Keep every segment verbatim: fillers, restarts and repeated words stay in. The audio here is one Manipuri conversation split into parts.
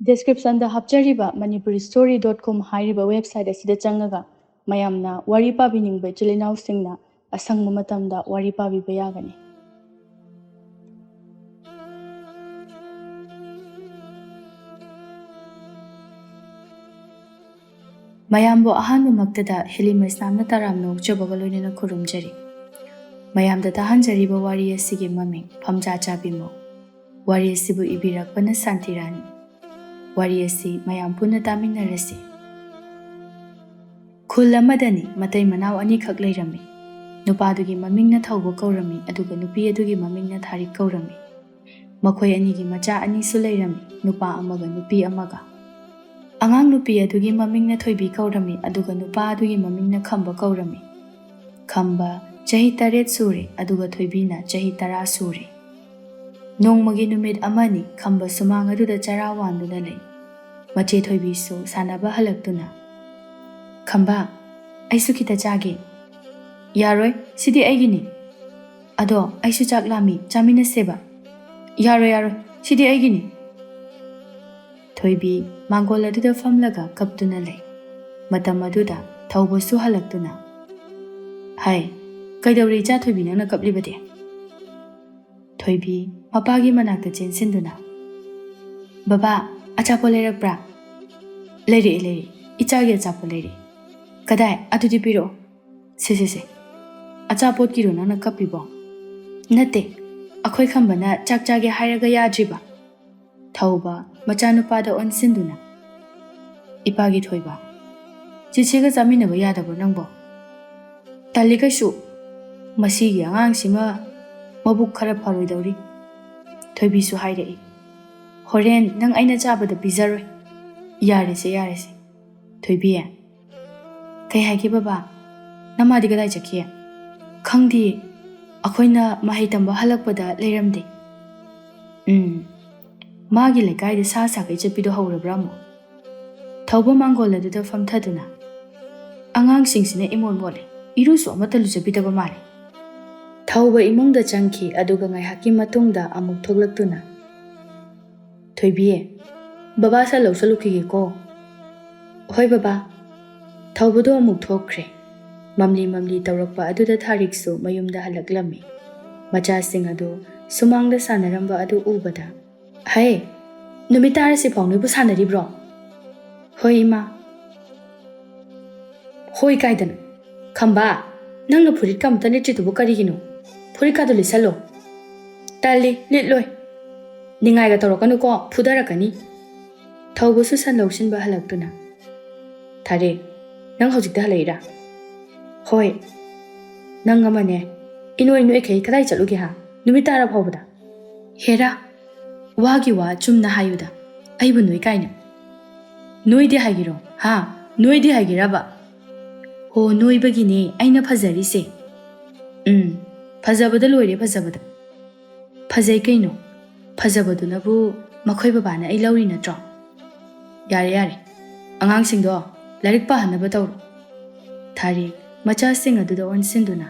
Descriptionꯗ ꯍꯥꯞꯆꯔꯤꯕ manipuristory.com ꯍꯥꯏꯔꯤꯕ website ꯑꯁꯤꯗ ꯆꯪꯉꯒ ꯃꯌꯥꯝꯅ ꯋꯥꯔꯤ ꯄꯥꯕꯤꯅꯤꯡꯕ ꯏꯆꯤꯜ ꯏꯅꯥꯎꯁꯤꯡꯅ ꯑꯁꯪꯕ ꯃꯇꯝꯗ ꯋꯥꯔꯤ ꯄꯥꯕꯤꯕ ꯌꯥꯒꯅꯤ꯫ ꯃꯌꯥꯝꯕꯨ ꯑꯍꯥꯟꯕꯃꯛꯇꯗ ꯍꯤꯂꯤ ꯃꯩꯁꯅꯥꯝꯅ ꯇꯔꯥꯝꯅ ꯑꯣꯛꯆꯕꯒ ꯂꯣꯏꯅꯅ ꯈꯨꯔꯨꯝꯖꯔꯤ꯫ ꯃꯌꯥꯝꯗ ꯇꯥꯍꯟꯖꯔꯤꯕ ꯋꯥꯔꯤ ꯑꯁꯤꯒꯤ ꯃꯃꯤꯡ ꯐꯝꯖꯥ ꯆꯥꯕꯤꯃꯧ꯫ ꯋꯥꯔꯤ ꯑꯁꯤꯕꯨ ꯏꯕꯤꯔꯛꯄꯅ ꯁꯥꯟꯇꯤꯔꯥꯅꯤ꯫ ꯋꯥꯔꯤ ꯑꯁꯤ ꯃꯌꯥꯝ ꯄꯨꯟꯅ ꯇꯥꯃꯤꯟꯅꯔꯁꯤ꯫ ꯈꯨꯜ ꯑꯃꯗꯅꯤ ꯃꯇꯩ ꯃꯅꯥꯎ ꯑꯅꯤꯈꯛ ꯂꯩꯔꯝꯃꯤ꯫ ꯅꯨꯄꯥꯗꯨꯒꯤ ꯃꯃꯤꯡꯅ ꯊꯧꯕ ꯀꯧꯔꯝꯃꯤ, ꯑꯗꯨꯒ ꯅꯨꯄꯤ ꯑꯗꯨꯒꯤ ꯃꯃꯤꯡꯅ ꯊꯥꯔꯤꯛ ꯀꯧꯔꯝꯃꯤ꯫ ꯃꯈꯣꯏ ꯑꯅꯤꯒꯤ ꯃꯆꯥ ꯑꯅꯤꯁꯨ ꯂꯩꯔꯝꯃꯤ, ꯅꯨꯄꯥ ꯑꯃꯒ ꯅꯨꯄꯤ ꯑꯃꯒ꯫ ꯑꯉꯥꯡ ꯅꯨꯄꯤ ꯑꯗꯨꯒꯤ ꯃꯃꯤꯡꯅ ꯊꯣꯏꯕꯤ ꯀꯧꯔꯝꯃꯤ, ꯑꯗꯨꯒ ꯅꯨꯄꯥ ꯑꯗꯨꯒꯤ ꯃꯃꯤꯡꯅ ꯈꯝꯕ ꯀꯧꯔꯝꯃꯤ꯫ ꯈꯝꯕ ꯆꯍꯤ ꯇꯔꯦꯠ ꯁꯨꯔꯦ, ꯑꯗꯨꯒ ꯊꯣꯏꯕꯤꯅ ꯆꯍꯤ ꯇꯔꯥ ꯁꯨꯔꯦ꯫ ꯅꯣꯡꯃꯒꯤ ꯅꯨꯃꯤꯠ ꯑꯃꯅꯤ ꯈꯝꯕ ꯁꯨꯃꯥꯡ ꯑꯗꯨꯗ ꯆꯔꯥ ꯋꯥꯟꯗꯨꯅ ꯂꯩ꯫ ꯃꯆꯦ ꯊꯣꯏꯕꯤꯁꯨ ꯁꯥꯟꯅꯕ ꯍꯜꯂꯛꯇꯨꯅ, "ꯈꯝꯕ, ꯑꯩꯁꯨ ꯈꯤꯇ ꯆꯥꯒꯦ꯫" "ꯌꯥꯔꯣꯏ, ꯁꯤꯗꯤ ꯑꯩꯒꯤꯅꯤ꯫" "ꯑꯗꯣ ꯑꯩꯁꯨ ꯆꯥꯛ ꯂꯥꯝꯃꯤ, ꯆꯥꯃꯤꯟꯅꯁꯦꯕ꯫" "ꯌꯥꯔꯣꯏ, ꯌꯥꯔꯣꯏ, ꯁꯤꯗꯤ ꯑꯩꯒꯤꯅꯤ꯫" ꯊꯣꯏꯕꯤ ꯃꯥꯡꯒꯣꯜ ꯑꯗꯨꯗ ꯐꯝꯂꯒ ꯀꯞꯇꯨꯅ ꯂꯩ꯫ ꯃꯇꯝ ꯑꯗꯨꯗ ꯊꯧꯕꯁꯨ ꯍꯜꯂꯛꯇꯨꯅ, "ꯍꯥꯏ, ꯀꯩꯗꯧꯔꯦ ꯏꯆꯥ ꯊꯣꯏꯕꯤ, ꯅꯪꯅ ꯀꯞꯂꯤꯕꯗꯤ?" ꯊꯣꯏꯕꯤ ꯃꯄꯥꯒꯤ ꯃꯅꯥꯛꯇ ꯆꯦꯟꯁꯤꯟꯗꯨꯅ, "ꯕꯕꯥ, ꯑꯆꯥꯄꯣꯠ ꯂꯩꯔꯛꯄ꯭ꯔꯥ?" "ꯂꯩꯔꯛꯑꯦ, ꯂꯩꯔꯛꯑꯦ꯫ ꯏꯆꯥꯒꯤ ꯑꯆꯥꯄꯣꯠ ꯂꯩꯔꯛꯑꯦ꯫" "ꯀꯗꯥꯏ? ꯑꯗꯨꯗꯤ ꯄꯤꯔꯛꯑꯣ꯫" "ꯁꯦ, ꯁꯦ, ꯁꯦ꯫ ꯑꯆꯥꯄꯣꯠꯀꯤꯔꯣ ꯅꯪꯅ ꯀꯞꯄꯤꯕꯣ?" "ꯅꯠꯇꯦ, ꯑꯩꯈꯣꯏ ꯈꯝꯕꯅ ꯆꯥꯛ ꯆꯥꯒꯦ ꯍꯥꯏꯔꯒ ꯌꯥꯗ꯭ꯔꯤꯕ꯫" ꯊꯧꯕ ꯃꯆꯥꯅꯨꯄꯥꯗ ꯑꯣꯟꯁꯤꯟꯗꯨꯅ, "ꯏꯄꯥꯒꯤ ꯊꯣꯏꯕ, ꯆꯤꯆꯦꯒ ꯆꯥꯃꯤꯟꯅꯕ ꯌꯥꯗꯕ꯭ꯔꯣ ꯅꯪꯕꯣ?" "ꯇꯜꯂꯤ ꯀꯩꯁꯨ꯫ ꯃꯁꯤꯒꯤ ꯑꯉꯥꯡꯁꯤꯃ ꯃꯕꯨꯛ ꯈꯔ ꯐꯔꯣꯏꯗꯧꯔꯤ꯫" ꯊꯣꯏꯕꯤꯁꯨ ꯍꯥꯏꯔꯛꯏ, "ꯍꯣꯔꯦꯟ ꯅꯪ ꯑꯩꯅ ꯆꯥꯕꯗ ꯄꯤꯖꯔꯣꯏ꯫" "ꯌꯥꯔꯦꯁꯦ, ꯌꯥꯔꯦꯁꯦ꯫" "ꯊꯣꯏꯕꯤ꯫" "ꯀꯩ ꯍꯥꯏꯒꯦ ꯕꯕꯥ? ꯅꯃꯥꯗꯤ ꯀꯗꯥꯏ ꯆꯠꯈꯤ?" "ꯈꯪꯗꯦ, ꯑꯩꯈꯣꯏꯅ ꯃꯍꯩ ꯇꯝꯕ ꯍꯜꯂꯛꯄꯗ ꯂꯩꯔꯝꯗꯦ꯫" "ꯎꯝ, ꯃꯥꯒꯤ ꯂꯩꯀꯥꯏꯗ ꯁꯥ ꯁꯥꯒꯩ ꯆꯠꯄꯤꯗꯣ ꯍꯧꯔꯕ꯭ꯔꯥ ꯑꯃꯨꯛ?" ꯊꯧꯕ ꯃꯥꯡꯒꯣꯜ ꯑꯗꯨꯗ ꯐꯝꯊꯗꯨꯅ, "ꯑꯉꯥꯡꯁꯤꯡꯁꯤꯅ ꯏꯃꯣꯠ ꯃꯣꯠꯂꯦ, ꯏꯔꯨꯁꯨ ꯑꯃꯠꯇ ꯂꯨꯖꯕꯤꯗꯕ ꯃꯥꯜꯂꯦ꯫" ꯊꯧꯕ ꯏꯃꯨꯡꯗ ꯆꯪꯈꯤ, ꯑꯗꯨꯒ ꯉꯥꯏꯍꯥꯛꯀꯤ ꯃꯇꯨꯡꯗ ꯑꯃꯨꯛ ꯊꯣꯛꯂꯛꯇꯨꯅ, "ꯊꯣꯏꯕꯤ, "ꯕꯕꯥ, ꯁꯟ ꯂꯧ ꯆꯠꯂꯨꯈꯤꯒꯦꯀꯣ꯫" "ꯍꯣꯏ ꯕꯕꯥ꯫" ꯊꯧꯕꯗꯣ ꯑꯃꯨꯛ ꯊꯣꯛꯈ꯭ꯔꯦ꯫ ꯃꯝꯂꯤ ꯃꯝꯂꯤ ꯇꯧꯔꯛꯄ ꯑꯗꯨꯗ ꯊꯥꯔꯤꯛꯁꯨ ꯃꯌꯨꯝꯗ ꯍꯜꯂꯛꯂꯝꯃꯤ꯫ ꯃꯆꯥꯁꯤꯡ ꯑꯗꯨ ꯁꯨꯃꯥꯡꯗ ꯁꯥꯟꯅꯔꯝꯕ ꯑꯗꯨ ꯎꯕꯗ, "ꯍꯩ, ꯅꯨꯃꯤꯠ ꯇꯥꯔꯁꯤꯐꯥꯎ ꯅꯣꯏꯕꯨ ꯁꯥꯟꯅꯔꯤꯕ꯭ꯔꯣ?" "ꯍꯣꯏ ꯏꯃꯥ꯫" "ꯍꯣꯏ ꯀꯥꯏꯗꯅꯣ? ꯈꯝꯕ, ꯅꯪꯅ ꯐꯨꯔꯤꯠꯀ ꯑꯝꯇ ꯂꯤꯠꯇ꯭ꯔꯤꯗꯨꯕꯨ ꯀꯔꯤꯒꯤꯅꯣ? ꯐꯨꯔꯤꯠꯀꯥꯗꯣ ꯂꯤꯠꯁꯜꯂꯣ꯫" "ꯇꯜꯂꯤ, ꯂꯤꯠꯂꯣꯏ꯫" "ꯅꯤꯡꯉꯥꯏꯒ ꯇꯧꯔꯛꯀꯅꯨꯀꯣ, ꯐꯨꯗꯔꯛꯀꯅꯤ꯫" ꯊꯧꯕꯁꯨ ꯁꯟ ꯂꯧꯁꯤꯟꯕ ꯍꯜꯂꯛꯇꯨꯅ, "ꯊꯥꯔꯤꯛ, ꯅꯪ ꯍꯧꯖꯤꯛꯇ ꯍꯜꯂꯛꯏꯔꯥ?" "ꯍꯣꯏ꯫" "ꯅꯪ ꯑꯃꯅꯦ, ꯏꯅꯣꯏ ꯅꯣꯏꯈꯩ ꯀꯗꯥꯏ ꯆꯠꯂꯨꯒꯦ ꯍꯥ, ꯅꯨꯃꯤꯠ ꯇꯥꯔ ꯐꯥꯎꯕꯗ?" "ꯍꯦꯔꯥ, ꯋꯥꯒꯤ ꯋꯥ ꯆꯨꯝꯅ ꯍꯥꯏꯌꯨꯗ, ꯑꯩꯕꯨ ꯅꯣꯏ ꯀꯥꯏꯅ꯫ ꯅꯣꯏꯗꯦ ꯍꯥꯏꯒꯦꯔꯣ ꯍꯥ? ꯅꯣꯏꯗꯦ ꯍꯥꯏꯒꯦꯔꯕ?" "ꯍꯣ, ꯅꯣꯏꯕꯒꯤꯅꯦ ꯑꯩꯅ ꯐꯖꯔꯤꯁꯦ꯫" "ꯎꯝ, ꯐꯖꯕꯗ ꯂꯣꯏꯔꯦ, ꯐꯖꯕꯗ꯫" "ꯐꯖꯩ ꯀꯩꯅꯣ? ꯐꯖꯕꯗꯨꯅꯕꯨ ꯃꯈꯣꯏ ꯕꯕꯥꯅ ꯑꯩ ꯂꯧꯔꯤ ꯅꯠꯇ꯭ꯔꯣ?" "ꯌꯥꯔꯦ, ꯌꯥꯔꯦ꯫ ꯑꯉꯥꯡꯁꯤꯡꯗꯣ ꯂꯥꯏꯔꯤꯛ ꯄꯥꯍꯟꯅꯕ ꯇꯧꯔꯣ꯫" ꯊꯥꯔꯤꯛ ꯃꯆꯥꯁꯤꯡ ꯑꯗꯨꯗ ꯑꯣꯟꯁꯤꯟꯗꯨꯅ,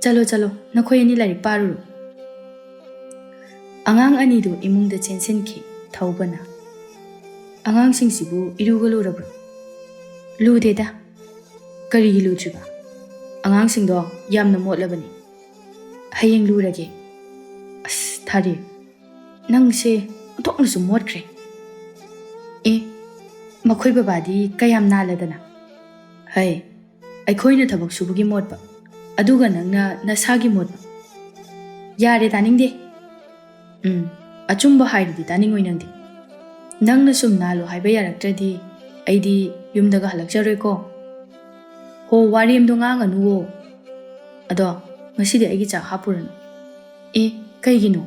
"ꯆꯠꯂꯣ, ꯆꯠꯂꯣ, ꯅꯈꯣꯏ ꯑꯅꯤ ꯂꯥꯏꯔꯤꯛ ꯄꯥꯔꯨꯔꯣ꯫" ꯑꯉꯥꯡ ꯑꯅꯤꯗꯨ ꯏꯃꯨꯡꯗ ꯆꯦꯟꯁꯤꯟꯈꯤ꯫ ꯊꯧꯕꯅ, "ꯑꯉꯥꯡꯁꯤꯡꯁꯤꯕꯨ ꯏꯔꯨꯒ ꯂꯨꯔꯕ꯭ꯔꯣ?" "ꯂꯨꯗꯦꯗ꯫" "ꯀꯔꯤꯒꯤ ꯂꯨꯗ꯭ꯔꯤꯕ? ꯑꯉꯥꯡꯁꯤꯡꯗꯣ ꯌꯥꯝꯅ ꯃꯣꯠꯂꯕꯅꯤ꯫" "ꯍꯌꯦꯡ ꯂꯨꯔꯒꯦ꯫" "ꯑꯁ, ꯊꯥꯔꯤꯛ, ꯅꯪꯁꯦ ꯑꯣꯟꯊꯣꯛꯅꯁꯨ ꯃꯣꯠꯈ꯭ꯔꯦ꯫ ꯑꯦ, ꯃꯈꯣꯏ ꯕꯕꯥꯗꯤ ꯀꯌꯥꯝ ꯅꯥꯜꯂꯗꯅ꯫ ꯍꯩ, ꯑꯩꯈꯣꯏꯅ ꯊꯕꯛ ꯁꯨꯕꯒꯤ ꯃꯣꯠꯄ, ꯑꯗꯨꯒ ꯅꯪꯅ ꯅꯁꯥꯒꯤ ꯃꯣꯠꯄ꯫ ꯌꯥꯔꯦ, ꯇꯥꯅꯤꯡꯗꯦ꯫ ꯎꯝ, ꯑꯆꯨꯝꯕ ꯍꯥꯏꯔꯗꯤ ꯇꯥꯅꯤꯡꯉꯣꯏ ꯅꯪꯗꯤ꯫ ꯅꯪꯅ ꯁꯨꯝ ꯅꯥꯜꯂꯨ ꯍꯥꯏꯕ ꯌꯥꯔꯛꯇ꯭ꯔꯗꯤ ꯑꯩꯗꯤ ꯌꯨꯝꯗꯒ ꯍꯜꯂꯛꯆꯔꯣꯏꯀꯣ꯫ ꯍꯣ, ꯋꯥꯔꯦꯝꯗꯣ ꯉꯥꯡꯉꯅꯨꯋꯣ꯫ ꯑꯗꯣ ꯉꯁꯤꯗꯤ ꯑꯩꯒꯤ ꯆꯥꯛ ꯍꯥꯞꯄꯨꯔꯅꯨ꯫ ꯑꯦ, ꯀꯩꯒꯤꯅꯣ?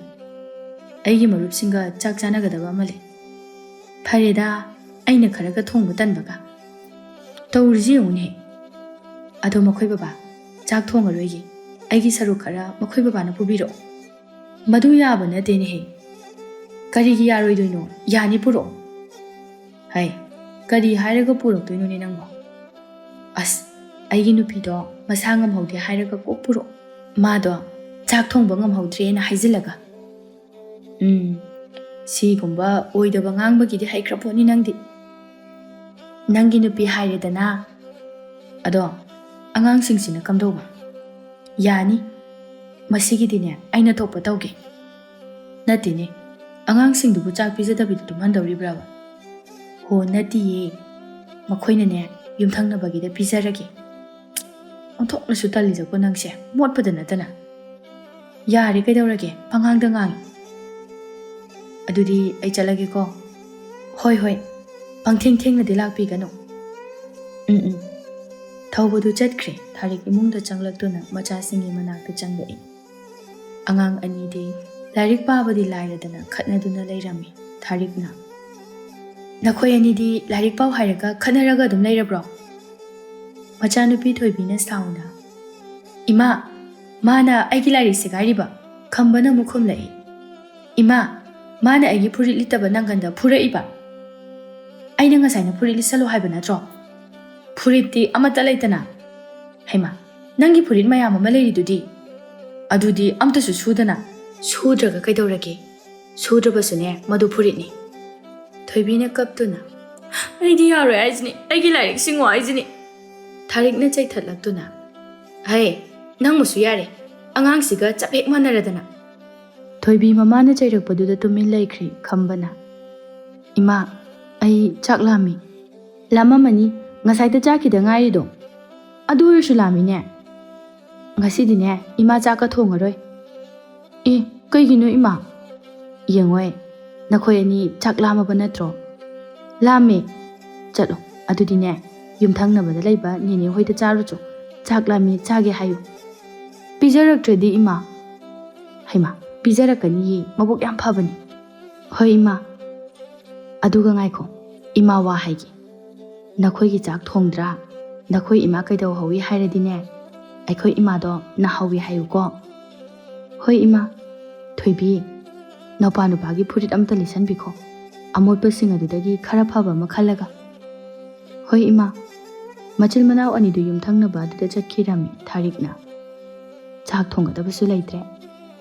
ꯑꯩꯒꯤ ꯃꯔꯨꯞꯁꯤꯡꯒ ꯆꯥꯛ ꯆꯥꯅꯒꯗꯕ ꯑꯃ ꯂꯩ꯫ ꯐꯔꯦꯗ, ꯑꯩꯅ ꯈꯔꯒ ꯊꯣꯡꯕ ꯇꯟꯕꯒ꯫ ꯇꯧꯔꯤꯁꯤ ꯌꯦꯡꯉꯨꯅꯦ꯫ ꯑꯗꯣ ꯃꯈꯣꯏ ꯕꯕꯥ, ꯆꯥꯛ ꯊꯣꯡꯉꯔꯣꯏꯒꯦ꯫ ꯑꯩꯒꯤ ꯁꯔꯨꯛ ꯈꯔ ꯃꯈꯣꯏ ꯕꯕꯥꯅ ꯄꯨꯕꯤꯔꯛꯑꯣ꯫ ꯃꯗꯨ ꯌꯥꯕ ꯅꯠꯇꯦꯅꯦꯍꯦ꯫ ꯀꯔꯤꯒꯤ ꯌꯥꯔꯣꯏꯗꯣꯏꯅꯣ? ꯌꯥꯅꯤ, ꯄꯨꯔꯛꯑꯣ꯫ ꯍꯩ, ꯀꯔꯤ ꯍꯥꯏꯔꯒ ꯄꯨꯔꯛꯇꯣꯏꯅꯣꯅꯦ ꯅꯪꯕꯣ? ꯑꯁ, ꯑꯩꯒꯤ ꯅꯨꯄꯤꯗꯣ ꯃꯁꯥ ꯉꯝꯍꯧꯗꯦ ꯍꯥꯏꯔꯒ ꯀꯣꯛ ꯄꯨꯔꯛꯑꯣ꯫ ꯃꯥꯗꯣ ꯆꯥꯛ ꯊꯣꯡꯕ ꯉꯝꯍꯧꯗ꯭ꯔꯦꯅ ꯍꯥꯏꯖꯤꯜꯂꯒ꯫ ꯎꯝ, ꯁꯤꯒꯨꯝꯕ ꯑꯣꯏꯗꯕ ꯉꯥꯡꯕꯒꯤꯗꯤ ꯍꯩꯈ꯭ꯔ ꯄꯣꯠꯅꯤ ꯅꯪꯗꯤ꯫ ꯅꯪꯒꯤ ꯅꯨꯄꯤ ꯍꯥꯏꯔꯦꯗꯅ꯫ ꯑꯗꯣ ꯑꯉꯥꯡꯁꯤꯡꯁꯤꯅ ꯀꯝꯗꯧꯕ? ꯌꯥꯅꯤ꯫ ꯃꯁꯤꯒꯤꯗꯤꯅꯦ, ꯑꯩꯅ ꯊꯣꯛꯄ ꯇꯧꯒꯦ꯫ ꯅꯠꯇꯦꯅꯦ, ꯑꯉꯥꯡꯁꯤꯡꯗꯨꯕꯨ ꯆꯥꯛ ꯄꯤꯖꯗꯕꯤꯗ ꯇꯨꯝꯍꯟꯗꯧꯔꯤꯕ꯭ꯔꯕ? ꯍꯣ, ꯅꯠꯇꯤꯌꯦ꯫ ꯃꯈꯣꯏꯅꯅꯦ, ꯌꯨꯝꯊꯪꯅꯕꯒꯤꯗ ꯄꯤꯖꯔꯒꯦ꯫ ꯑꯣꯟꯊꯣꯛꯅꯁꯨ ꯇꯜꯂꯤꯗꯀꯣ ꯅꯪꯁꯦ, ꯃꯣꯠꯄꯗ ꯅꯠꯇꯅ꯫ ꯌꯥꯔꯦ, ꯀꯩꯗꯧꯔꯒꯦ? ꯄꯉꯥꯡꯗ ꯉꯥꯡꯉꯤ꯫ ꯑꯗꯨꯗꯤ ꯑꯩ ꯆꯠꯂꯒꯦꯀꯣ꯫ ꯍꯣꯏ, ꯍꯣꯏ꯫ ꯄꯪꯊꯦꯡ ꯊꯦꯡꯅꯗꯤ ꯂꯥꯛꯄꯤꯒꯅꯨ꯫ ꯎꯝ, ꯎꯝ꯫ ꯊꯧꯕꯗꯨ ꯆꯠꯈ꯭ꯔꯦ꯫ ꯊꯥꯔꯤꯛ ꯏꯃꯨꯡꯗ ꯆꯪꯂꯛꯇꯨꯅ ꯃꯆꯥꯁꯤꯡꯒꯤ ꯃꯅꯥꯛꯇ ꯆꯪꯂꯛꯏ꯫ ꯑꯉꯥꯡ ꯑꯅꯤꯗꯤ ꯂꯥꯏꯔꯤꯛ ꯄꯥꯕꯗꯤ ꯂꯥꯏꯔꯗꯅ ꯈꯠꯅꯗꯨꯅ ꯂꯩꯔꯝꯃꯤ꯫ ꯊꯥꯔꯤꯛꯅ, "ꯅꯈꯣꯏ ꯑꯅꯤꯗꯤ ꯂꯥꯏꯔꯤꯛ ꯄꯥꯎ ꯍꯥꯏꯔꯒ ꯈꯠꯅꯔꯒ ꯑꯗꯨꯝ ꯂꯩꯔꯕ꯭ꯔꯣ?" ꯃꯆꯥꯅꯨꯄꯤ ꯊꯣꯏꯕꯤꯅ ꯁꯥꯎꯅ, "ꯏꯃꯥ, ꯃꯥꯅ ꯑꯩꯒꯤ ꯂꯥꯏꯔꯤꯛ ꯁꯦꯒꯥꯏꯔꯤꯕ?" ꯈꯝꯕꯅ ꯑꯃꯨꯛ ꯈꯨꯝꯂꯛꯏ, "ꯏꯃꯥ, ꯃꯥꯅ ꯑꯩꯒꯤ ꯐꯨꯔꯤꯠ ꯂꯤꯠꯇꯕ ꯅꯪꯒꯟꯗ ꯐꯨꯔꯛꯏꯕ? ꯑꯩꯅ ꯉꯁꯥꯏꯅ ꯐꯨꯔꯤꯠ ꯂꯤꯠꯁꯜꯂꯣ ꯍꯥꯏꯕ ꯅꯠꯇ꯭ꯔꯣ? ꯐꯨꯔꯤꯠꯇꯤ ꯑꯃꯠꯇ ꯂꯩꯇꯅ꯫ ꯍꯩꯃꯥ, ꯅꯪꯒꯤ ꯐꯨꯔꯤꯠ ꯃꯌꯥꯝ ꯑꯃ ꯂꯩꯔꯤꯗꯨꯗꯤ? ꯑꯗꯨꯗꯤ ꯑꯝꯇꯁꯨ ꯁꯨꯗꯅ?" "ꯁꯨꯗ꯭ꯔꯒ ꯀꯩꯗꯧꯔꯒꯦ? ꯁꯨꯗ꯭ꯔꯕꯁꯨꯅꯦ, ꯃꯗꯨ ꯐꯨꯔꯤꯠꯅꯤ꯫" ꯊꯣꯏꯕꯤꯅ ꯀꯞꯇꯨꯅ, "ꯑꯩꯗꯤ ꯌꯥꯔꯣꯏ ꯍꯥꯏꯁꯤꯅꯤ, ꯑꯩꯒꯤ ꯂꯥꯏꯔꯤꯛ ꯁꯤꯡꯉꯣ ꯍꯥꯏꯁꯤꯅꯤ꯫" ꯊꯥꯔꯤꯛꯅ ꯆꯩꯊꯠꯂꯛꯇꯨꯅ, "ꯍꯩ, ꯅꯪꯕꯨꯁꯨ ꯌꯥꯔꯦ, ꯑꯉꯥꯡꯁꯤꯒ ꯆꯞ ꯍꯦꯛ ꯃꯥꯟꯅꯔꯗꯅ꯫" ꯊꯣꯏꯕꯤ ꯃꯃꯥꯅ ꯆꯩꯔꯛꯄꯗꯨꯗ ꯇꯨꯃꯤꯟ ꯂꯩꯈ꯭ꯔꯦ ꯈꯝꯕꯅ꯫ "ꯏꯃꯥ, ꯑꯩ ꯆꯥꯛ ꯂꯥꯝꯃꯤ꯫" "ꯂꯥꯝꯃꯝꯃꯅꯤ, ꯉꯁꯥꯏꯗ ꯆꯥꯈꯤꯗ ꯉꯥꯏꯔꯤꯗꯣ꯫ ꯑꯗꯨ ꯑꯣꯏꯔꯁꯨ ꯂꯥꯝꯃꯤꯅꯦ꯫ ꯉꯁꯤꯗꯤꯅꯦ, ꯏꯃꯥ ꯆꯥꯛꯀ ꯊꯣꯡꯉꯔꯣꯏ꯫" "ꯑꯦ, ꯀꯩꯒꯤꯅꯣ ꯏꯃꯥ?" "ꯌꯦꯡꯉꯣꯏ, ꯅꯈꯣꯏ ꯑꯅꯤ ꯆꯥꯛ ꯂꯥꯝꯃꯕ ꯅꯠꯇ꯭ꯔꯣ?" "ꯂꯥꯝꯃꯦ꯫" "ꯆꯠꯂꯣ, ꯑꯗꯨꯗꯤꯅꯦ, ꯌꯨꯝꯊꯪꯅꯕꯗ ꯂꯩꯕ ꯅꯦꯅꯦ ꯍꯣꯏꯗ ꯆꯥꯔꯨꯆꯣ꯫ ꯆꯥꯛ ꯂꯥꯝꯃꯦ, ꯆꯥꯒꯦ ꯍꯥꯏꯌꯨ꯫" "ꯄꯤꯖꯔꯛꯇ꯭ꯔꯗꯤ ꯏꯃꯥ?" "ꯍꯩꯃꯥ, ꯄꯤꯖꯔꯛꯀꯅꯤꯌꯦ, ꯃꯕꯨꯛ ꯌꯥꯝ ꯐꯕꯅꯤ꯫" "ꯍꯣꯏ ꯏꯃꯥ꯫ ꯑꯗꯨꯒ ꯉꯥꯏꯈꯣ, ꯏꯃꯥ ꯋꯥ ꯍꯥꯏꯒꯦ꯫ ꯅꯈꯣꯏꯒꯤ ꯆꯥꯛ ꯊꯣꯡꯗ꯭ꯔꯥ? ꯅꯈꯣꯏ ꯏꯃꯥ ꯀꯩꯗꯧꯍꯧꯋꯤ ꯍꯥꯏꯔꯗꯤꯅꯦ, ꯑꯩꯈꯣꯏ ꯏꯃꯥꯗꯣ ꯅꯥꯍꯧꯋꯤ ꯍꯥꯏꯌꯨꯀꯣ꯫" "ꯍꯣꯏ ꯏꯃꯥ꯫" "ꯊꯣꯏꯕꯤ, ꯅꯧꯄꯥ ꯅꯨꯄꯥꯒꯤ ꯐꯨꯔꯤꯠ ꯑꯝꯇ ꯂꯤꯠꯁꯟꯕꯤꯈꯣ, ꯑꯃꯣꯠꯄꯁꯤꯡ ꯑꯗꯨꯗꯒꯤ ꯈꯔ ꯐꯕ ꯑꯃ ꯈꯜꯂꯒ꯫" "ꯍꯣꯏ ꯏꯃꯥ꯫" ꯃꯆꯤꯟ ꯃꯅꯥꯎ ꯑꯅꯤꯗꯨ ꯌꯨꯝꯊꯪꯅꯕ ꯑꯗꯨꯗ ꯆꯠꯈꯤꯔꯝꯃꯤ ꯊꯥꯔꯤꯛꯅ꯫ "ꯆꯥꯛ ꯊꯣꯡꯒꯗꯕꯁꯨ ꯂꯩꯇ꯭ꯔꯦ,